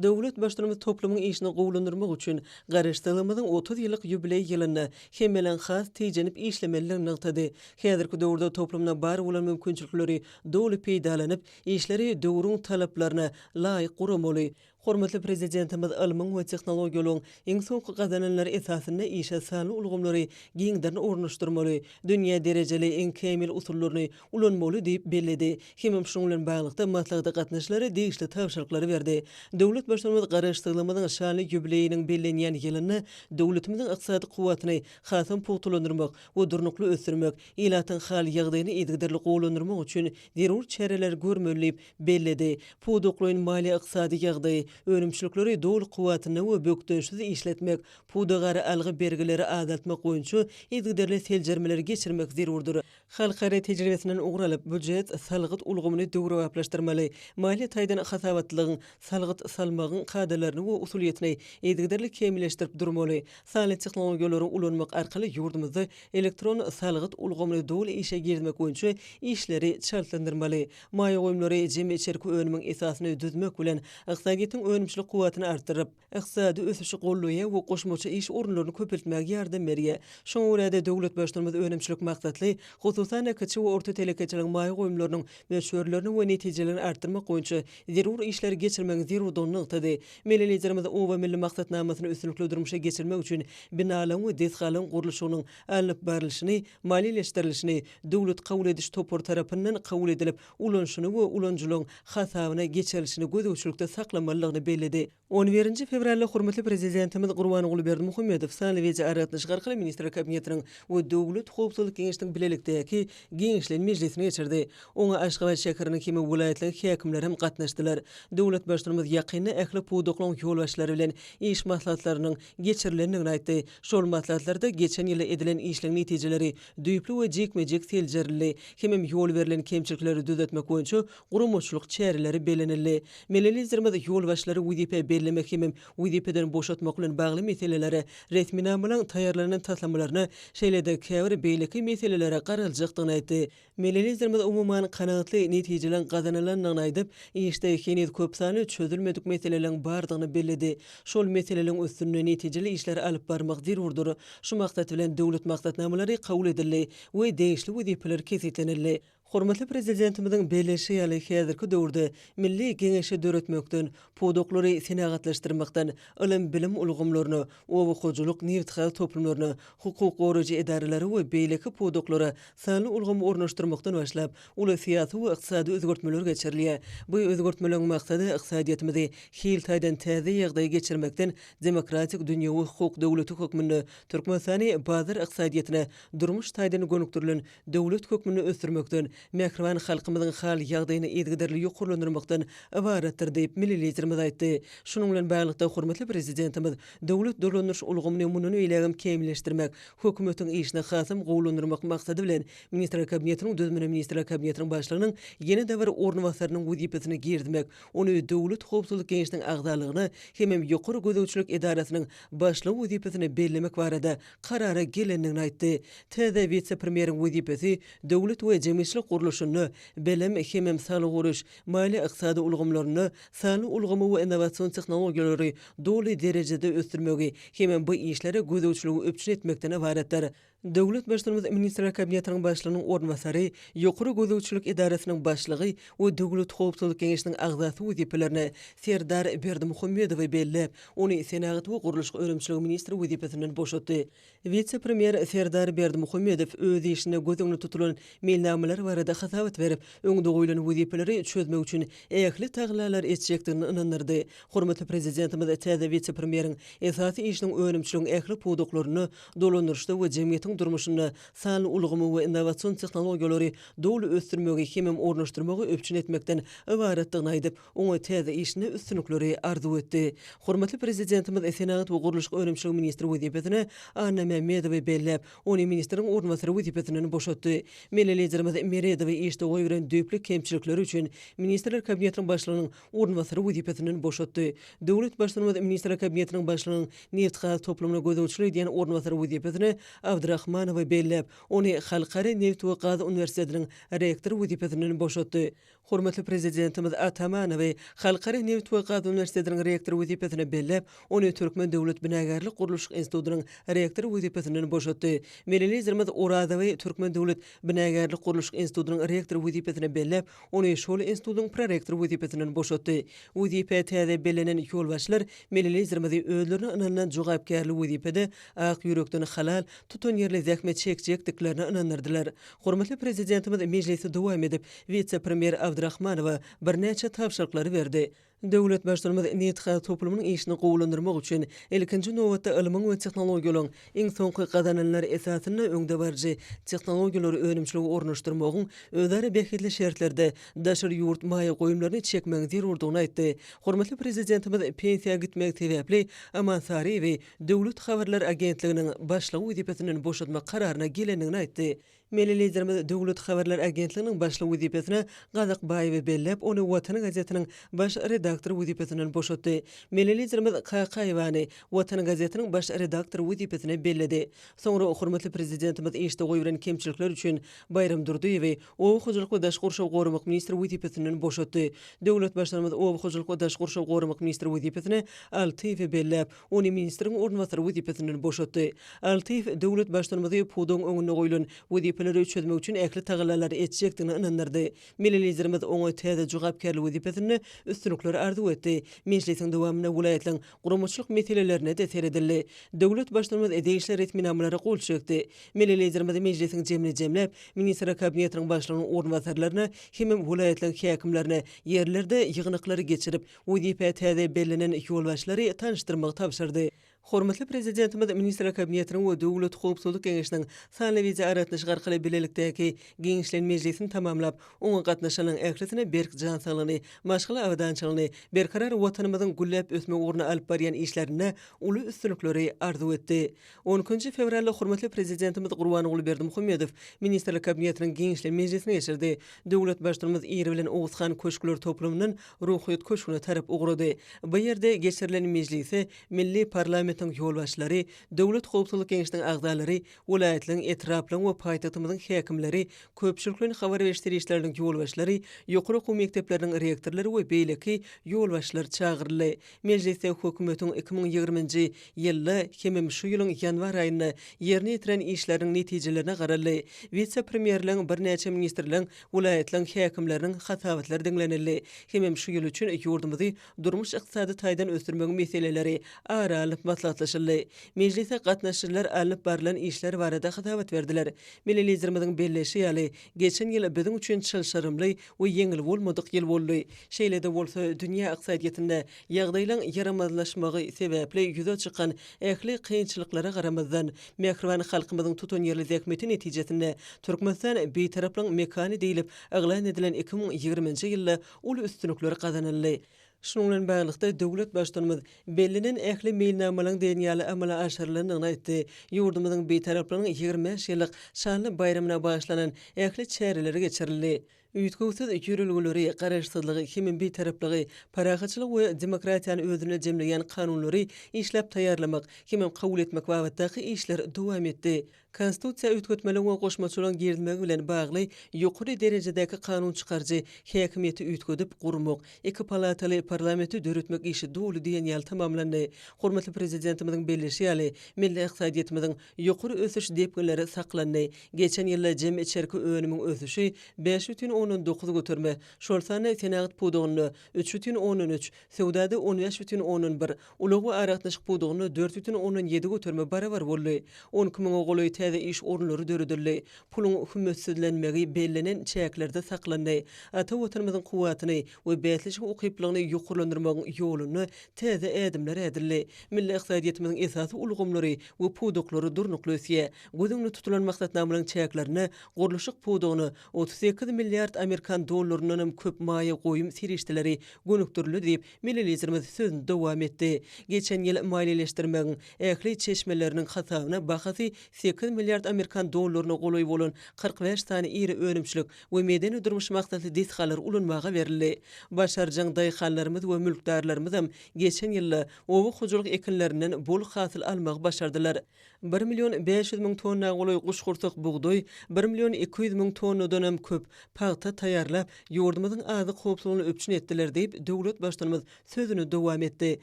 Döwlet Baştutanymyz toplumyň işini gowulandyrmak üçin Garaşsyzlygymyzyň 30 ýyllyk ýubileý ýylynda hemmeleriň has tijenip işlemelidigini nygtady. Häzirki döwürde toplumda bar bolan mümkinçilikleri doly peýdalanyp, işleri döwrüň talaplaryna laýyk guramaly. Hormatly Prezidentimiz ylmyň we tehnologiýalaryň iň soňky gazananlary esasynda işe sanly ulgamlary giňden ornaşdyrmaly, dünýä derejeli iň kämil usullaryny ulanmaly diýip belledi. Hemem şunuň bilen baglylykda maslahata gatnaşyjylara degişli tabşyryklary berdi. Döwlet Baştutanymyz Garaşsyzlygymyzyň şanly ýubileýiniň bellenýän ýylynda döwletimiziň ykdysady kuwwatyny hasam pugtalandyrmak we durnukly ösdürmek, ilatyň hal-ýagdaýyny yzygiderli gowulandyrmak üçin zerur çäreleri görmeli diýip belledi. Pudaklaýyn maliýe-ykdysady ýagdaýy, önümçilikleri doly kuwwatynda we bökdençsiz işletmek, pudagara algy-bergileri azaltmak boýunça yzygiderli seljermeleri geçirmek zerurdyr. Halkara tejribesinden ugur alyp, býujet, salgyt ulgamyny döwrebaplaşdyrmaly, maliýe taýdan hasabatlylygyň, salgyt salmagyň kadalaryny we usulyýetini yzygiderli kämilleşdirip durmaly, sanly tehnologiýalary ulanmak arkaly ýurdumyzda elektron salgyt ulgamyny doly işe girizmek boýunça işleri çaltlandyrmaly, maýa goýumlary jemi içerki önümiň esasyny düzmek bilen, ykdysadyýetiň önümçilik kuwwatyny artdyryp, ykdysady ösüşi goldaýar we goşmaça iş orunlaryny köpeltmäge ýardam berýär. Şoňa görä-de, döwlet Baştutanymyz önümçilik maksatly, hususan-da, kiçi we orta telekeçiligiň maýa goýumlarynyň möçberlerini we netijelerini artdyrmak boýunça zerur işleri geçirmegiň zerurdygyny nygtady. Milli Liderimiz Oba milli maksatnamasyny üstünlikli durmuşa geçirmek üçin binalaryň we desgalaryň gurluşygynyň alnyp barlyşyny, maliýeleşdirilişini döwlet kabul ediş topary tarapyndan kabul edilip ulanyşyny we ulanyjylaryň hasabyna geçirilişini gözegçilikde saklamalydygyny belledi. On birinji fewralda hormatly Prezidentimiz Gurbanguly Berdimuhamedow sanly wideoaragatnaşyk arkaly Ministrler Kabinetiniň we Döwlet howpsuzlyk geňeşiniň bilelikdäki giňişleýin mejlisini geçirdi. Oňa Aşgabat şäheriniň hem welaýatlaryň häkimleri hem gatnaşdylar. Döwlet Baştutanymyz ýakynda ähli pudaklaryň ýolbaşçylary bilen iş maslahatlarynyň geçirilendigini aýtdy. Şol maslahatlarda geçen ýylda edilen işleň netijeleri düýpli we jikme-jik seljerildi hemem ýol berlen kemçilikleri düzetmek boýunça guramaçylyk çäreleri bellenildi. Milli Liderimiz ýolbaşçylary wezipä bellemek hemem wezipeden boşatmak bilen bagly meselelere, resminamalaryň taýýarlanan taslamalaryna, şeýle-de käbir beýleki meselelere garaljakdygyny aýtdy. Milli Liderimiz umuman kanagatly netijeleriň gazanylandygyny aýdyp, işde heniz köp sanly çözülmedik meseleleriň bardygyny belledi. Şol meseleleriň üstünde netijeli işleri alyp barmak zerurdyr. Şu maksat bilen döwlet maksatnamalary kabul edildi we degişli wezipeler kesgitlenildi. Hormatly Prezidentimiziň belleýşi ýaly, häzirki döwürde Milli Geňeşi döretmekden, pudaklary senagatlaşdyrmakdan, ylym-bilim ulgamlaryna, oba hojalyk, nebitgaz toplumlaryna, hukuk goraýjy edaralara we beýleki pudaklara sanly ulgamy ornaşdyrmakdan başlap, uly syýasy we ykdysady özgertmeler geçirilýär. Bu özgertmeleriň maksady ykdysadyýetimizi hil taýdan täze ýagdaýa geçirmekden demokratik dünýewi hukuk döwleti hökmünde Türkmenistany bazar ykdysadyýetine durmuş taýdan gönükdirilen döwlet hökmünde ösdürmekden, mähriban halkymyzyň hal-ýagdaýyny yzygiderli ýokarlandyrmakdan ybaratdyr diýip, milli Liderimiz aýtdy. Şunuň bilen baglylykda, hormatly Prezidentimiz döwlet dolandyryş ulgamyny mundan beýlägem kämilleşdirmek, hökümetiň işini hasam gowulandyrmak maksady bilen, Ministrler Kabinetiniň düzümine Ministrler Kabinetiniň Başlygynyň ýene-de bir orunbasarynyň wezipesini girizmek, ony Döwlet howpsuzlyk geňeşiniň agzalygyna hemem Ýokary gözegçilik edarasynyň başlygy wezipesine bellemek barada karara gelendigini aýtdy. Täze wise-premýeriň wezipesi döwlet we jemgyýetçilik gurluşynda, bilim hemem saglygy goraýyş, maliýe-ykdysady ulgamlarynda sanly ulgamy we innowasion tehnologiýalary doly derejede ösdürmegi hemem bu işlere gözegçiligi üpjün etmekden ybaratdyr. Döwlet Baştutanymyz Ministrler Kabinetiniň Başlygynyň orunbasary, Ýokary gözegçilik edarasynyň başlygy we Döwlet howpsuzlyk geňeşiniň agzasy wezipelerine Serdar Berdimuhamedowy belläp, Ony senagat we gurluşyk önümçiligi ministri wezipesinden boşatdy. Wise-premýer Serdar Berdimuhamedow öz işinde göz öňünde tutulan meýilnamalar barada hasabat berip, öňde goýlan wezipeleri çözmek üçin ähli tagallalary etjekdigini ynandyrdy. Hormatly Prezidentimiz täze wise-premýeriň esasy işiniň önümçiligiň ähli pudaklarynda, dolandyryşda we jemgyýetiň durmuşynda sanly ulgamy we innowasion tehnologiýalary doly ösdürmegi hemem ornaşdyrmagy üpjün etmekden ybaratdygyny aýdyp, oňa täze işinde üstünlikleri arzuw etdi. Hormatly Prezidentimiz senagat we gurluşyk önümçiligi ministri wezipesine Anna Mämmedowy belläp, ony ministriň orunbasary wezipesinden boşatdy. Milli Liderimiz Meredowy işde goýberen düýpli kemçilikleri üçin Ministrler Kabinetiniň Başlygynyň orunbasary wezipesinden boşatdy. Döwlet Baştutanymyz Ministrler Kabinetiniň Başlygynyň nebitgaz toplumyna gözegçilik edýän orunbasary wezipesine Abdrahmanowy belläp, ony Halkara nebit we gaz uniwersitetiniň rektory wezipesinden boşatdy. Hormatly Prezidentimiz Atamanowy Halkara nebit we gaz uniwersitetiniň rektory wezipesine belläp, ony Türkmen döwlet binagärlik-gurluşyk institutynyň rektory wezipesinden boşatdy. Milli Liderimiz Orazowy Türkmen döwlet binagärlik-gurluşyk institutynyň rektory wezipesine belläp, ony şol institutyň prorektory wezipesinden boşatdy. Wezipä täze bellenen ýolbaşçylar Milli Liderimizi özlerine ynanylan jogapkärli wezipede ak ýürekden halal, tutanýerli zähmet çekjekdiklerine ynandyrdylar. Hormatly Prezidentimiz mejlisi dowam edip, wise-premýer Abdrahmanowa birnäçe tabşyryklary berdi. Döwlet Baştutanymyz nebitgaz toplumynyň işini gowulandyrmak üçin, ilkinji nobatda, ylmyň we tehnologiýalaryň iň soňky gazananlary esasynda öňdebaryjy tehnologiýalary önümçilige ornaşdyrmagyň, özara bähbitli şertlerde daşary ýurt maýa goýumlaryny çekmegiň zerurdygyny aýtdy. Hormatly Prezidentimiz pensiýa gitmegi sebäpli Aman Saryýewi Döwlet habarlar agentliginiň başlygy wezipesinden boşatmak kararyna gelendigini aýtdy. Milli Liderimiz Döwlet habarlar agentliginiň başlygy wezipesine Gazakbaýewi belläp, ony Watan gazetiniň baş redaktory wezipesinden boşatdy. Milli Liderimiz Kakaýewany Watan gazetiniň baş redaktory wezipesine belledi. Soňra hormatly Prezidentimiz işde goýberen kemçilikleri üçin Baýram Durdyýewi Oba hojalyk we daşky gurşawy goramak ministri wezipesinden boşatdy. Döwlet Baştutanymyz Oba hojalyk we daşky gurşawy goramak ministri wezipesine Altyýewi belläp, ony ministriň orunbasary wezipesinden boşatdy. Altyýew döwlet Baştutanymyzy pudagyň öňünde goýlan wezipeleri çözmek üçin ähli tagallalary etjekdigine ynandyrdy. Milli Liderimiz oňa täze jogapkärli wezipesinde üstünlikler arzuw etdi. Mejlisiň dowamynda welaýatlaryň guramaçylyk meselelerine-de seredildi. Döwlet Baştutanymyz degişli resminamalara gol çekdi. Milli Liderimiz mejlisiň jemini jemläp, Ministrler Kabinetiniň Başlygynyň orunbasarlaryna hemem welaýatlaryň häkimlerine ýerlerde ýygnaklary geçirip, wezipä täze bellenen ýolbaşçylary tanyşdyrmagy tabşyrdy. Hormatly Prezidentimiz Ministrler Kabinetiniň we Döwlet howpsuzlyk geňeşiniň sanly wideoaragatnaşyk arkaly bilelikdäki giňişleýin mejlisini tamamlap, oňa gatnaşanlaryň ählisine berk jan saglygyny, maşgala abadançylygyny, berkarar Watanymyzyň gülläp ösmegi ugrunda alyp barýan işlerinde uly üstünlikleri arzuw etdi. On ikinji fewralda hormatly Prezidentimiz Gurbanguly Berdimuhamedow Ministrler Kabinetiniň giňişleýin mejlisini geçirdi. Döwlet Baştutanymyz ir bilen Oguzhan köşkler toplumyndan Ruhyýet köşgüne tarap ugrady. Bu ýerde geçirilen mejlise milli parlamentiň. Departamentiniň ýolbaşçylary, Döwlet howpsuzlyk geňeşiniň agzalary, welaýatlaryň, etraplaryň we paýtagtymyzyň häkimleri, köpçülikleýin habar beriş serişdeleriniň ýolbaşçylary, ýokary okuw mekdepleriniň rektorlary we beýleki ýolbaşçylar çagyryldy. Mejlisde Hökümetiň 2020-nji ýylda hemem şu ýylyň ýanwar aýynda ýerine ýetiren işleriniň netijelerine garaldy. Wise-premýerleň, birnäçe ministrleň, welaýatlaryň häkimleriniň hasabatlary diňlenildi. Hemem şu ýyl üçin ýurdumyzy durmuş-ykdysady taýdan ösdürmegiň meseleleri ara alnyp maslahatlaşyldy. Mejlise gatnaşyjylar alnyp barlan işler barada hasabat berdiler. Milli Liderimiziň belleýşi ýaly, geçen ýyl biziň üçin çylşyrymly we ýeňil bolmadyk ýyl boldy. Şeýle-de bolsa, dünýä ykdysadyýetinde ýagdaýlaryň ýaramazlaşmagy sebäpli ýüze çykan ähli kynçylyklara garamazdan, mähriban halkymyzyň tutanýerli zähmeti netijesinde Türkmenistan Bitaraplygyň mekany diýlip yglan edilen 2020-nji ýylda uly üstünlikler gazanyldy. Şunuň bilen baglylykda, döwlet Baştutanymyz bellenen ähli meýilnamalaryň diýen ýaly amala aşyrylandygyny aýtdy. Ýurdumyzyň Bitaraplygynyň 25 ýyllyk şanly baýramyna bagyşlanan ähli çäreler geçirildi. Üýtgewsiz ýörelgeleri, Garaşsyzlygy hem Bitaraplygy, parahatçylygy we demokratiýany özünde jemleýän kanunlary işläp taýýarlamak hemem kabul etmek babatdaky işler dowam etdi. Konstitusiýa üýtgetmeligiň we goşmaçalaryň girizilmegi bilen bagly ýokary derejedäki kanun çykaryjy häkimiýeti üýtgedip gurmak, iki palataly parlamenti döretmek işi doly diýen ýaly tamamlandy. Hormatly Prezidentimiziň belleýşi ýaly, milli ykdysadyýetimiziň ýokary ösüş depginleri saklandy. Geçen ýylda jemi içerki önümiň ösüşi 5,9 göterime, şol sanda senagat pudagynda 3,3, söwdada 15,1, Ulag we aragatnaşyk pudagynda 4,7 göterime barabar boldy. 12 müňe golaý täze iş orunlary döredildi. Puluň hümmetsizlenmegi bellenen çäklerde saklandy. Ata Watanymyzyň kuwwatyny we bäsleşik ukyplylygyny ýokarlandyrmagyň ýolunda täze ädimler ädildi. Milli ykdysadyýetimiziň esasy ulgamlary we pudaklary durnukly ösýär. Göz öňünde tutulan maksatnamalaryň çäklerinde gurluşyk pudagyna 38 milliard amerikan dollaryndan hem köp maýa goýum serişdeleri gönükdirildi diýip, Milli Liderimiz sözüni dowam etdi. Geçen ýyl maliýeleşdirmegiň ähli çeşmeleriniň hasabyna bahasy sekiz milliard amerikan dollaryna golaý bolan 45 sany iri önümçilik we medeni-durmuş maksatly desgalar ulanmaga berildi. Başarjaň daýhanlarymyz we mülkdarlarymyzam geçen ýylda oba hojalyk ekinlerinden bol hasyl almagy başardylar. Bir million 500 müň tonna golaý guşgursak bugdaý, bir million 200 müň tonnadanam köp pagta taýýarlap, ýurdumyzyň azyk howpsuzlygyny üpjün etdiler diýip, döwlet Baştutanymyz sözüni dowam etdi.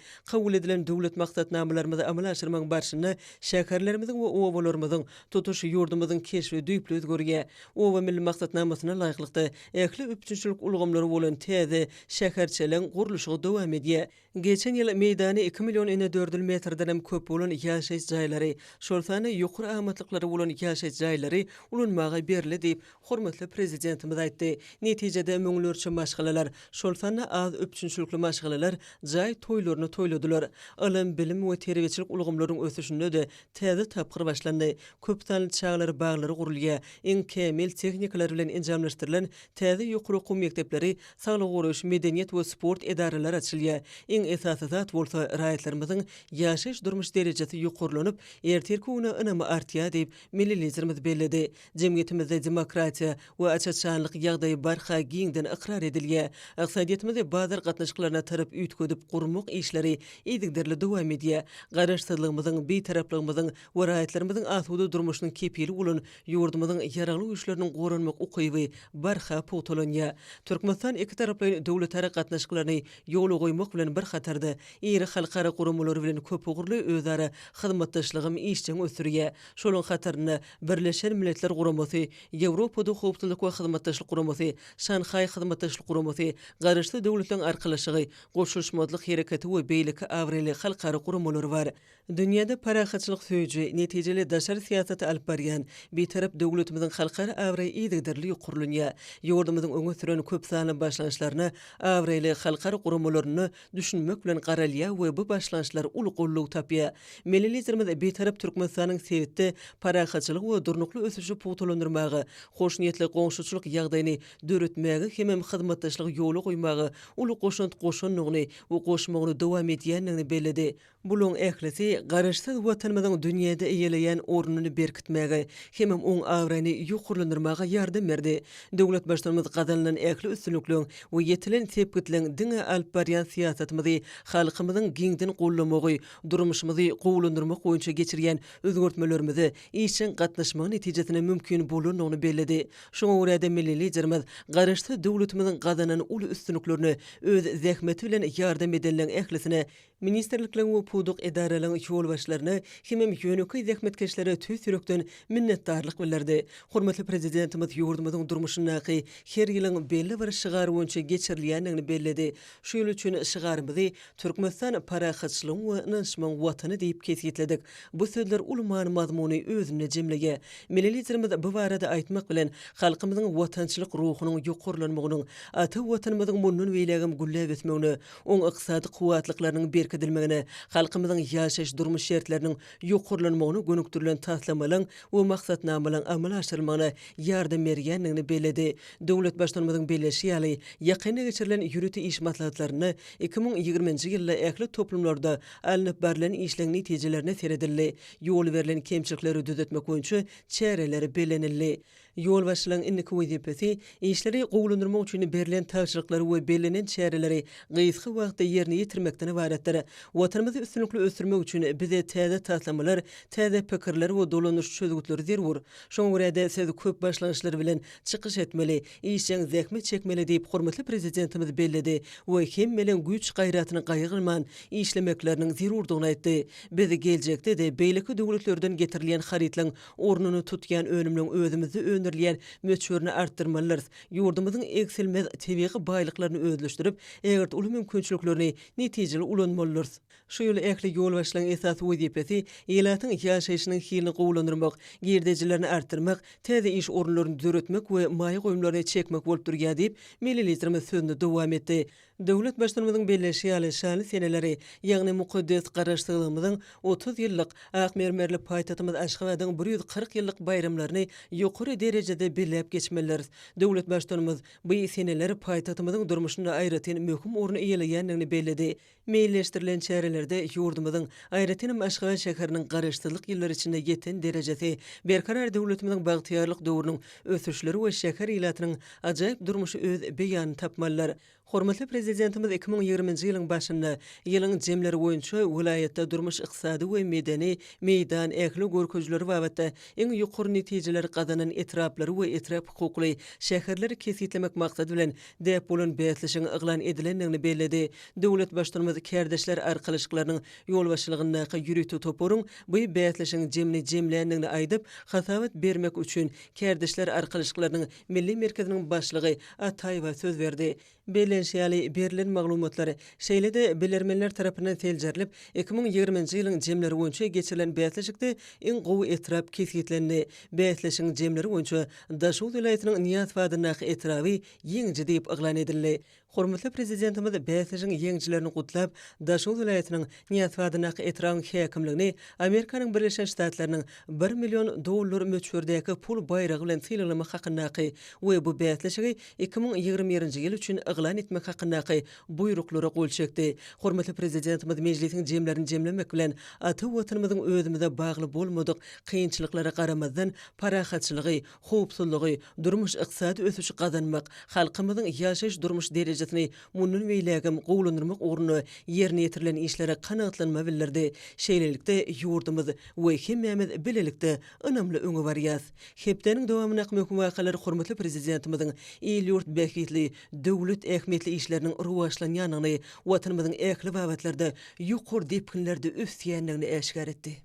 Kabul edilen döwlet maksatnamalarymyzy amala aşyrmagyň barşynda şäherlerimiziň we obalarymyzyň, tutuş ýurdumyzyň keşbi düýpli özgerýär. Oba milli maksatnamasyna laýyklykda, ähli üpjünçilik ulgamlary bolan täze şäherçeleriň gurluşygy dowam edýär. Geçen ýyl meýdany iki million inedördül metrden hem köp bolan ýaşaýyş jaýlary, şol sanda ýokary amatlyklary bolan ýaşaýyş jaýlary ulanmaga berildi diýip, hormatly Prezidentimiz aýtdy. Netijede, müňlerçe maşgalalar, şol sanda az üpjünçilikli maşgalalar jaý toýlaryny toýladylar. Ylym, bilim we terbiýeçilik ulgamlarynyň ösüşinde-de täze tapgyr başlandy. Köp sanly çagalar baglary gurulýar, iň kämil tehnikalar bilen enjamlaşdyrylan täze ýokary okuw mekdepleri, saglygy goraýyş, medeniýet we sport edaralary açylýar. Iň esasy zat bolsa, raýatlarymyzyň ýaşaýyş-durmuş derejesi ýokarlanyp, ertirki güne ynamy artýar diýip, milli Liderimiz belledi. Jemgyýetimizde demokratiýa we aç-açanlyk ýagdaýy barha giňden ykrar edilýär. Ykdysadyýetimizi bazar gatnaşyklaryna tarap üýtgedip gurmak işleri yzygiderli dowam edýär. Garaşsyzlygymyzyň, Bitaraplygymyzyň we raýatlarymyzyň asuda durmuşynyň kepili bolan ýurdumyzyň Ýaragly Güýçleriniň goranmak ukyby barha pugtalanýar. Türkmenistan ikitaraplaýyn döwletara gatnaşyklaryny ýola goýmak bilen bir hatarda, iri halkara guramalary bilen köpugurly özara hyzmatdaşlygam işjeň ösdürýär. Şolaryň hatarynda Birleşen Milletler Guramasy, Ýewropada Howpsuzlyk we Hyzmatdaşlyk Guramasy, Şanhaý Hyzmatdaşlyk Guramasy, Garaşsyz Döwletleriň Arkalaşygy, Goşulyşmazlyk Hereketi we beýleki abraýly halkara guramalary bar. Dünýäde parahatçylyk söýüji, netijeli daşary syýasaty alyp barýan Bitarap döwletimiziň halkara abraýy yzygiderli ýokarlanýar. Ýurdumyzyň öňe süren köpsanly başlangyçlaryna abraýly halkara guramalarynda düşünmek bilen garalýar we bu başlangyçlar uly goldaw tapýar. Milli Liderimiz Bitarap Türkmenistanyň sebitde parahatçylygy we durnukly ösüşi pugtalandyrmaga, hoşniýetli goňşuçylyk ýagdaýyny döretmäge hemem hyzmatdaşlygy ýola goýmaga uly goşant goşandygyny we goşmagyny dowam edýändigini belledi. Bularyň ählisi Garaşsyz Watanymyzyň dünýäde eýeleýän ornuny. ornuny berkitmäge hemem oň abraýyny ýokarlandyrmaga ýardam berdi. Döwlet Baştutanymyz gazanylan ähli üstünlikleriň we ýetilen sepgitleň diňe alyp barýan syýasatymyzy halkymyzyň giňden goldamagy, durmuşymyzy gowulandyrmak boýunça geçirýän özgertmelerimize işjeň gatnaşmagy netijesinde mümkin bolandygyny belledi. Şoňa görä-de, milli Liderimiz Garaşsyz döwletimiziň gazanan uly üstünliklerine öz zähmeti bilen ýardam edenleň ählisine, ministrlikleriň we pudak edaralaryň ýolbaşçylaryna hemem ýönekeý zähmetkeşlere tüýs ýürekden minnetdarlyk bildirdi. Hormatly Prezidentimiz ýurdumyzyň durmuşyndaky her ýylyň belli bir şygar boýunça geçirilýändigini belledi. Şu ýyl üçin şygarymyzy Türkmenistan parahatçylygyň we ynanyşmagyň Watany diýip kesgitledik. Bu sözler uly many-mazmuny özünde jemleýär. Milli Liderimiz bu barada aýtmak bilen, halkymyzyň watançylyk ruhunyň ýokarlanmagynyň, ata Watanymyzyň mundan beýlägem gülläp ösmegine, oň ykdysady kuwwatlyklarynyň berkidilmegine, halkymyzyň ýaşaýyş-durmuş şertleriniň ýokarlanmagyna gönükdirilen taslamalaryň we maksatnamalaryň amala aşyrylmagyna ýardam berýändigini belledi. Döwlet Baştutanymyzyň belleşi ýaly, ýakynda geçirilen ýörite iş maslahatlarynda 2020-nji ýylda ähli toplumlarda alnyp barlan işleň netijelerine seredildi, ýol berlen kemçilikleri düzetmek boýunça çäreler bellenildi. Ýolbaşçylaryň indiki wezipesi işleri gowulandyrmak üçin berlen tabşyryklary we bellenen çäreleri gysga wagtda ýerine ýetirmekden ybaratdyr. Watanymyzy üstünlikli ösdürmek üçin bize täze taslamalar, täze pikirler we dolanyş çözgütleri zerur. Şoňa görä-de, siz köp başlangyçlar bilen çykyş etmeli, işjeň zähmet çekmeli diýip, hormatly Prezidentimiz belledi we hemmeleň güýç-gaýratyny gaýgyrman işlemekleriniň zerurdygyny aýtdy. Biz geljekde-de beýleki döwletlerden getirilýän harytlaryň ornuny tutýan önümleň özümizde öndürilýän möçberini artdyrmalydyrys. Ýurdumyzyň egsilmez tebigy baýlyklaryny özleşdirip, ägirt uly mümkinçiliklerini netijeli ulanmalydyrys. Şu ýyl ähli ýolbaşçylaryň esasy wezipesi ilatyň ýaşaýşynyň hilini gowulandyrmak, girdejilerini artdyrmak, täze iş orunlaryny döretmek we maýa goýumlaryny çekmek bolup durýar diýip, milli Liderimiz sözüni dowam etdi. Döwlet Baştutanymyzyň belleýşi ýaly, şanly seneleri, ýagny mukaddes Garaşsyzlygymyzyň 30 ýyllyk, ak mermerli paýtagtymyz Aşgabadyň 140 ýyllyk baýramlaryny ýokary derejede belläp geçmelidiris. Döwlet Baştutanymyz bu seneler paýtagtymyzyň durmuşynda aýratyn möhüm orny eýeleýändigini belledi. Meýilleşdirilen çärelerde ýurdumyzyň, aýratynam Aşgabat şäheriniň Garaşsyzlyk ýyllary içinde ýeten derejesi, Berkarar döwletimiziň bagtyýarlyk döwrüniň ösüşleri we şäher ilatynyň ajaýyp durmuşy öz beýanyny tapmalydyr. Hormatly Prezidentimiz 2020-nji ýylyň başynda ýylyň jemleri boýunça welaýatda durmuş-ykdysady we medeni meýdan ähli görkezijileri babatda iň ýokary netijeleri gazanan etraplary we etrap hukukly şäherleri kesgitlemek maksady bilen däp bolan bäsleşigiň yglan edilendigini belledi. Döwlet Baştutanymyz kärdeşler arkalaşyklarynyň ýolbaşçylygyndaky ýörite toparyň bu bäsleşigiň jemini jemländigini aýdyp, hasabat bermek üçin Kärdeşler arkalaşyklarynyň Milli merkeziniň başlygy Ataýewa söz berdi. Bellenişi ýaly, berlen maglumatlar, şeýle-de bilermenler tarapyndan seljerilip, 2020-nji ýylyň jemleri boýunça geçirilen bäsleşikde iň gowy etrap kesgitlendi. Bäsleşigiň jemleri boýunça Daşoguz welaýatynyň Nyýazow adyndaky etraby ýeňiji diýip yglan edildi. Hormatly Prezidentimiz bäsleşigiň ýeňijilerini gutlap, Daşoguz welaýatynyň Nyýazow adyndaky etrabyň häkimligini Amerikanyň Birleşen Ştatlarynyň bir million dollar möçberdäki pul baýragy bilen sylaglamak hakyndaky we bu bäsleşigi 2021-nji ýyl üçin yglan etmek hakyndaky Buýruklara gol çekdi. Hormatly Prezidentimiz mejlisiň jemlerini jemlemek bilen, ata Watanymyzyň özümize bagly bolmadyk kynçylyklara garamazdan, parahatçylygy, howpsuzlygy, durmuş-ykdysady ösüşi gazanmak, halkymyzyň ýaşaýyş-durmuş derejesini mundan beýlägem gowulandyrmak ugrunda ýerine ýetirilen işlere kanagatlanma bildirdi. Şeýlelikde, ýurdumyz we hemmämiz bilelikde ynamly öňe barýas. Hepdäniň dowamyndaky möhüm wakalar hormatly Prezidentimiziň il-ýurt bähbitli, döwlet ähmiýetli işleriniň rowaçlanýandygyny, Watanymyzyň ähli babatlarda ýokary depginlerde ösýändigini äşgär etdi.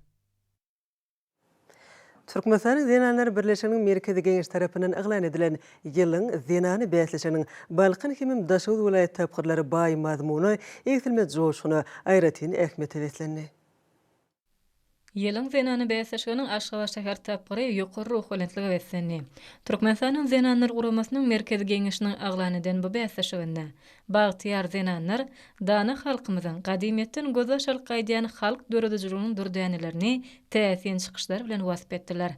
Türkmenistanyň Zenanlar birleşiginiň Merkezi Geňeşi tarapyndan yglan edilen Ýylyň zenany bäsleşiginiň Balkan hemem Daşoguz welaýat tapgyrlary baý mazmuna, egsilmez joşguna, aýratyn ähmiýete beslendi. Ýylyň zenany bäsleşiginiň Aşgabat şäher tapgyry ýokary ruhubelentlige beslendi. Türkmenistanyň Zenanlar guramasynyň Merkezi Geňeşiniň yglan eden bu bäsleşiginde bagtyýar zenanlar dana halkymyzyň gadymyýetden gözbaş alyp gaýdýan halk döredijiliginiň dürdänelerini täsin çykyşlar bilen wasp etdiler.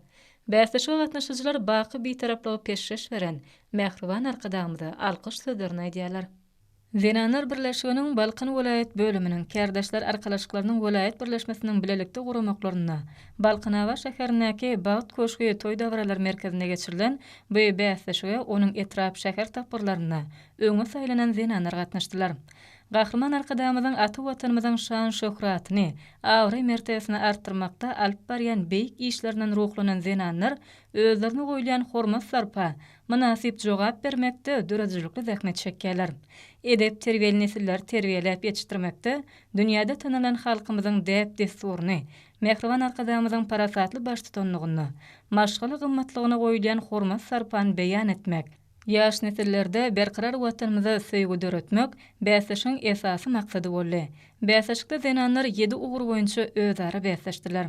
Bäsleşige gatnaşyjylar baky Bitaraplygy peşgeş beren mähriban Arkadagymyza alkyş sözlerini aýdýarlar. Zenanlar birleşiginiň Balkan welaýat bölüminiň, Kärdeşler arkalaşyklarynyň welaýat birleşmesiniň bilelikde guramaklarynda Balkanabat şäherindäki Bagt köşgi toý-dabaralar merkezinde geçirilen bu bäsleşige onuň etrap, şäher tapgyrlarynda öňe saýlanan zenanlar gatnaşdylar. Gahryman Arkadagymyzyň ata Watanymyzyň şan-şöhratyny, abraý-mertebesini artdyrmakda alyp barýan beýik işlerinden ruhlanan zenanlar özlerine goýulýan hormat-sarpa mynasyp jogap bermekde döredijilikli zähmet çekýärler. Edep-terbiýeli nesilleri terbiýeläp ýetişdirmekde dünýäde tanalan halkymyzyň däp-dessuryny, mähriban Arkadagymyzyň parasatly baştutanlygynda maşgala gymmatlygyna goýulýan hormat-sarpany beýan etmek, ýaş nesillerde berkarar Watanymyza söýgi döretmek bäsleşigiň esasy maksady boldy. Bäsleşikde zenanlar ýedi ugur boýunça özara bäsleşdiler.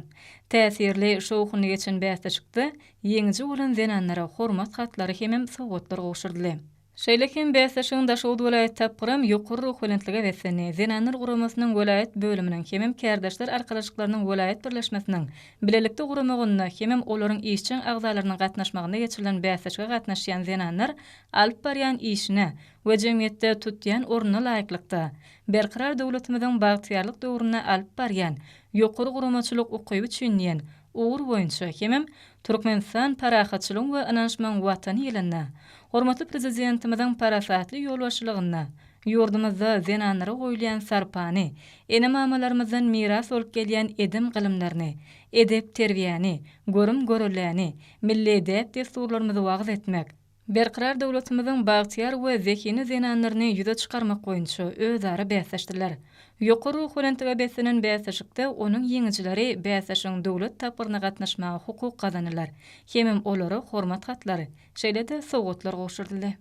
Täsirli, şowhunly geçen bäsleşikde Ýeňiji bolan zenanlara hormat hatlary hemem sowgatlar gowşuryldy. Şeýle hem bäsleşigiň Daşoguz welaýat tapgyram ýokary ruhubelentlige beslendi. Zenanlar guramasynyň welaýat bölüminiň hemem Kärdeşler arkalaşyklarynyň welaýat birleşmesiniň bilelikde guramagynda hemem olaryň işjeň agzalarynyň gatnaşmagynda geçirilen bäsleşige gatnaşýan zenanlar alyp barýan işine we jemgyýetde tutýan ornuna laýyklykda Berkarar döwletimiziň bagtyýarlyk döwründe alyp barýan ýokary guramaçylyk ukyby üçin diýen ugur boýunça hemem Türkmenistan parahatçylygyň we ynanyşmagyň Watany ýylynda hormatly Prezidentimiziň parasatly ýolbaşçylygynda ýurdumyzda zenanlara goýulýan sarpany, ene-mamalarymyzdan miras bolup gelýän edim-gylymlaryny, edep-terbiýäni, görüm-göreldäni, milli däp-dessurlarymyzy wagyz etmek, Berkarar döwletimiziň bagtyýar we zehinli zenanlaryny ýüze çykarmak boýunça özara bäsleşdiler. Ýokary ruhubelentlige beslenen bäsleşikde onuň ýeňijileri bäsleşigiň döwlet tapgyryna gatnaşmaga hukuk gazandylar hemem olara hormat hatlary, şeýle-de sowgatlar gowşuryldy.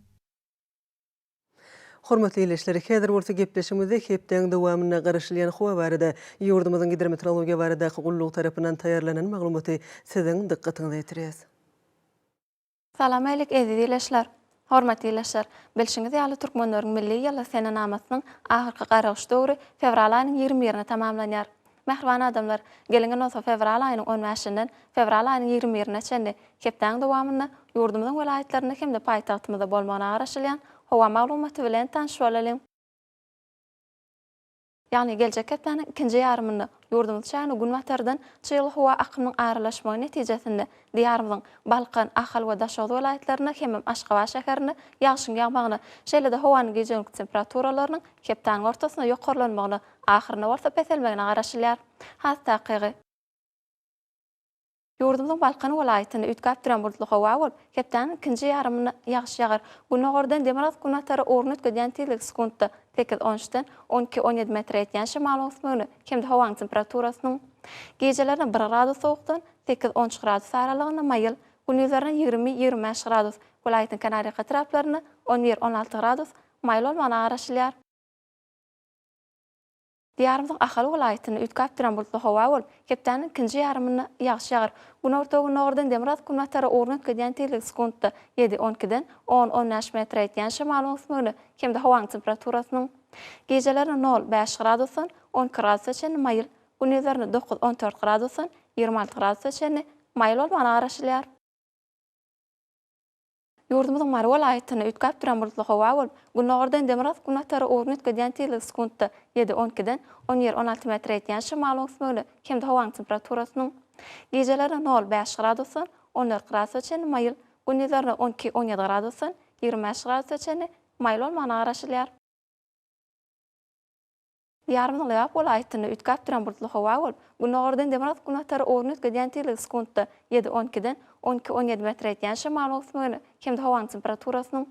Hormatly ildeşler, häzir bolsa gepleşigimizde hepdäň dowamynda garaşylýan howa barada ýurdumyzyň Gidrometeorologiýa baradaky gullugy tarapyndan taýýarlanan maglumaty siziň dykgatyňyza ýetirýäs. Salam älik eziz ildeşler! Hormatly ildeşler! Bilşiňiz ýaly türkmenleriň milli ýyly senenamasynyň ahyrky garagyş döwri fewral aýynyň 21 birine tamamlanýar. Mähriban adamlar, geliň indi bolsa fewral aýynyň on bäşinden fewral aýynyň 21 birine çenli hepdäň dowamynda ýurdumyzyň welaýatlarynda hem-de paýtagtymyzda bolmagyna garaşylýan howa maglumaty bilen tanyş bolalyň. Ýagny geljek hepdäniň ikinji ýarymynda ýurdumyz çägine günbatardan çygly howa akymynyň aralaşmagy netijesinde Diýarymyzyň Balkan, Ahal we Daşoguz welaýatlarynda hemem Aşgabat şäherinde ýagşyň ýagmagyna, şeýle-de howanyň gije-günki temperaturalarynyň hepdäniň ortasynda ýokarlanmagyna, ahyrynda bolsa peselmegine garaşylýar. Has takygy. Ýurdumyzyň Balkan welaýatynda üýtgäp duran bulutly howa bolup, hepdäniň ikinji ýarymynda ýagyş ýagar. Gündogardan demirgazyk-günbatara ugruny üýtgedýän tizligi sekuntda sekiz, on üçden on iki, on ýedi metre ýetýän şemalyň öwüsmegine hem-de howanyň temperaturasynyň gijelerine bir gradus sowukdan sekiz, on üç gradus aralygynda maýyl, gündizlerine 20, 25 gradus, welaýatyň kenarýaka etraplarynda on bir, on alty gradus maýyl bolmagyna garaşylýar. Diýarymyzyň Ahal welaýatynda üýtgäp duran bulutly howa bolup, hepdäniň ikinji ýarymynda ýagyş ýagar. Günorta-gündogardan demirgazyk-günbatara ugruny üýtgedýän tizligi sekuntda ýedi, on ikiden on, on bäş metre ýetýän şemalyň öwüsmegine hem-de howanyň temperaturasynyň gijelerine nol, bäş gradusdan on iki gradusa çenli maýyl, gündizlerine dokuz, on dört gradusdan 26 gradusa çenli maýyl bolmagyna garaşylýar. Ýurdumyzyň Mary welaýatynda üýtgäp duran bulutly howa bolup, gündogardan demirgazyk-günbatara ugruny üýtgedýän tizligi sekuntda ýedi, on ikiden on bir, on alty metre ýetýän şemalyň öwüsmegine hem-de howanyň temperaturasynyň gijelerine nol, bäş gradusdan on dört gradusa çenli maýyl, gündizlerine on iki, on ýedi gradusdan 25 gradusa çenli maýyl bolmagyna garaşylýar. Diýarymyzyň Lebap welaýatynda üýtgäp duran bulutly howa bolup, gündogardan demirgazyk-günbatara ugruny üýtgedýän tizligi sekuntda ýedi, on ikiden on iki, on ýedi metre ýetýän şemalyň öwüsmegine hem-de howanyň temperaturasynyň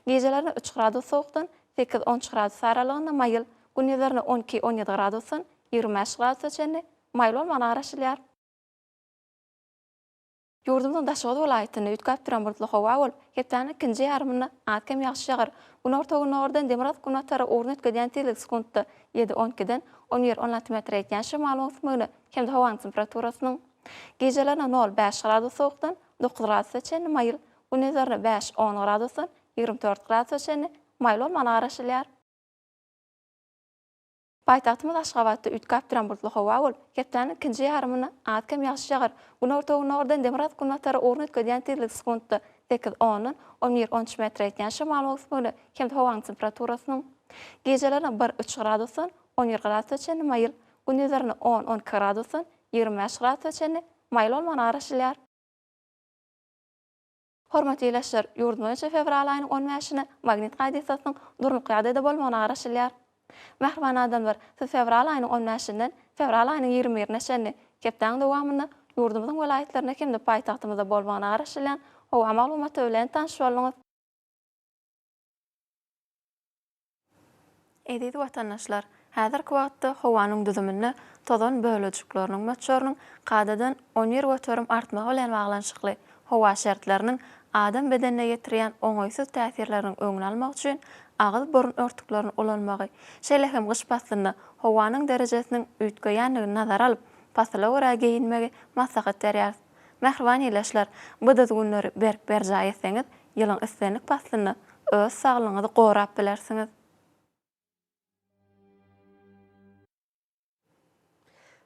gijelerine üç gradus sowukdan sekiz, on üç gradus aralygynda maýyl, gündizlerine on iki, on ýedi gradusdan 25 gradusa çenli maýyl bolmagyna garaşylýar. Ýurdumyzyň Daşoguz welaýatynda üýtgäp duran bulutly howa bolup, hepdäniň ikinji ýarymynda az-kem ýagyş ýagar. Günorta-gündogardan demirgazyk-günbatara ugruny üýtgedýän tizligi sekuntda ýedi, on ikiden on bir, on alty metre ýetýän şemalyň öwüsmegine hem-de howanyň temperaturasynyň gijelerine nol, bäş gradus sowukdan dokuz gradusa çenli maýyl, gündizlerine bäş, on gradusdan 24 gradusa çenli maýyl bolmagyna garaşylýar. Paýtagtymyz Aşgabatda üýtgäp duran bulutly howa bolup, hepdäniň ikinji ýarymynda az-kem ýagyş ýagar. Günorta-gündogardan demirgazyk-günbatara ugruny üýtgedýän tizligi sekuntda sekiz, ondan on bir, on üç metre ýetýän şemalyň öwüsmegine hem-de howanyň temperaturasynyň. Gijelerine bir, üç gradusdan on bir gradusa çenli maýyl, gündizlerine on, 12 gradusdan 25 gradusa çenli maýyl bolmagyna garaşylýar. Hormatly ildeşler, ýurdumyz boýunça fewral aýynyň on bäşine magnit hadysasynyň durnukly ýagdaýda bolmagyna garaşylýar. Mähriban adamlar, siz fewral aýynyň on bäşinden fewral aýynyň ýigrimi birine çenli hepdäniň dowamynda ýurdumyzyň welaýatlarynda hem-de paýtagtymyzda bolmagyna garaşylýan howa maglumaty bilen tanyş bolduňyz. Eziz watandaşlar! Häzirki wagtda howanyň düzüminde tozan bölejikleriniň möçberiniň kadadan 11% artmagy bilen baglanyşykly howa şertleriniň adam bedenine ýetirýän oňaýsyz täsirleriniň öňüni almak üçin agyz-burun örtüklerini ulanmagy, şeýle hem gyş paslynda howanyň derejesiniň üýtgeýändigini nazara alyp, pasyla görä geýinmegi maslahat berýäris. Mähriban ildeşler, bu düzgünleri berk berjaý etseňiz, ýylyň islendik paslynda öz saglygyňyzy gorap bilersiňiz.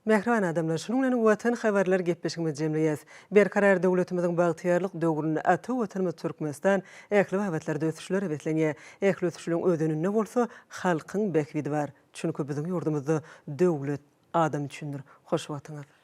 Mähriban adamlar, şunuň bilen Watan habarlar gepleşigimizi jemleýäs. Berkarar döwletimiziň bagtyýarlyk döwründe ata Watanymyz Türkmenistan ähli babatlarda ösüşlere beslenýär. Ähli ösüşleriň özeninde bolsa halkyň bähbidi bar. Çünki biziň ýurdumyzda döwlet adam üçindir. Hoş wagtyňyz!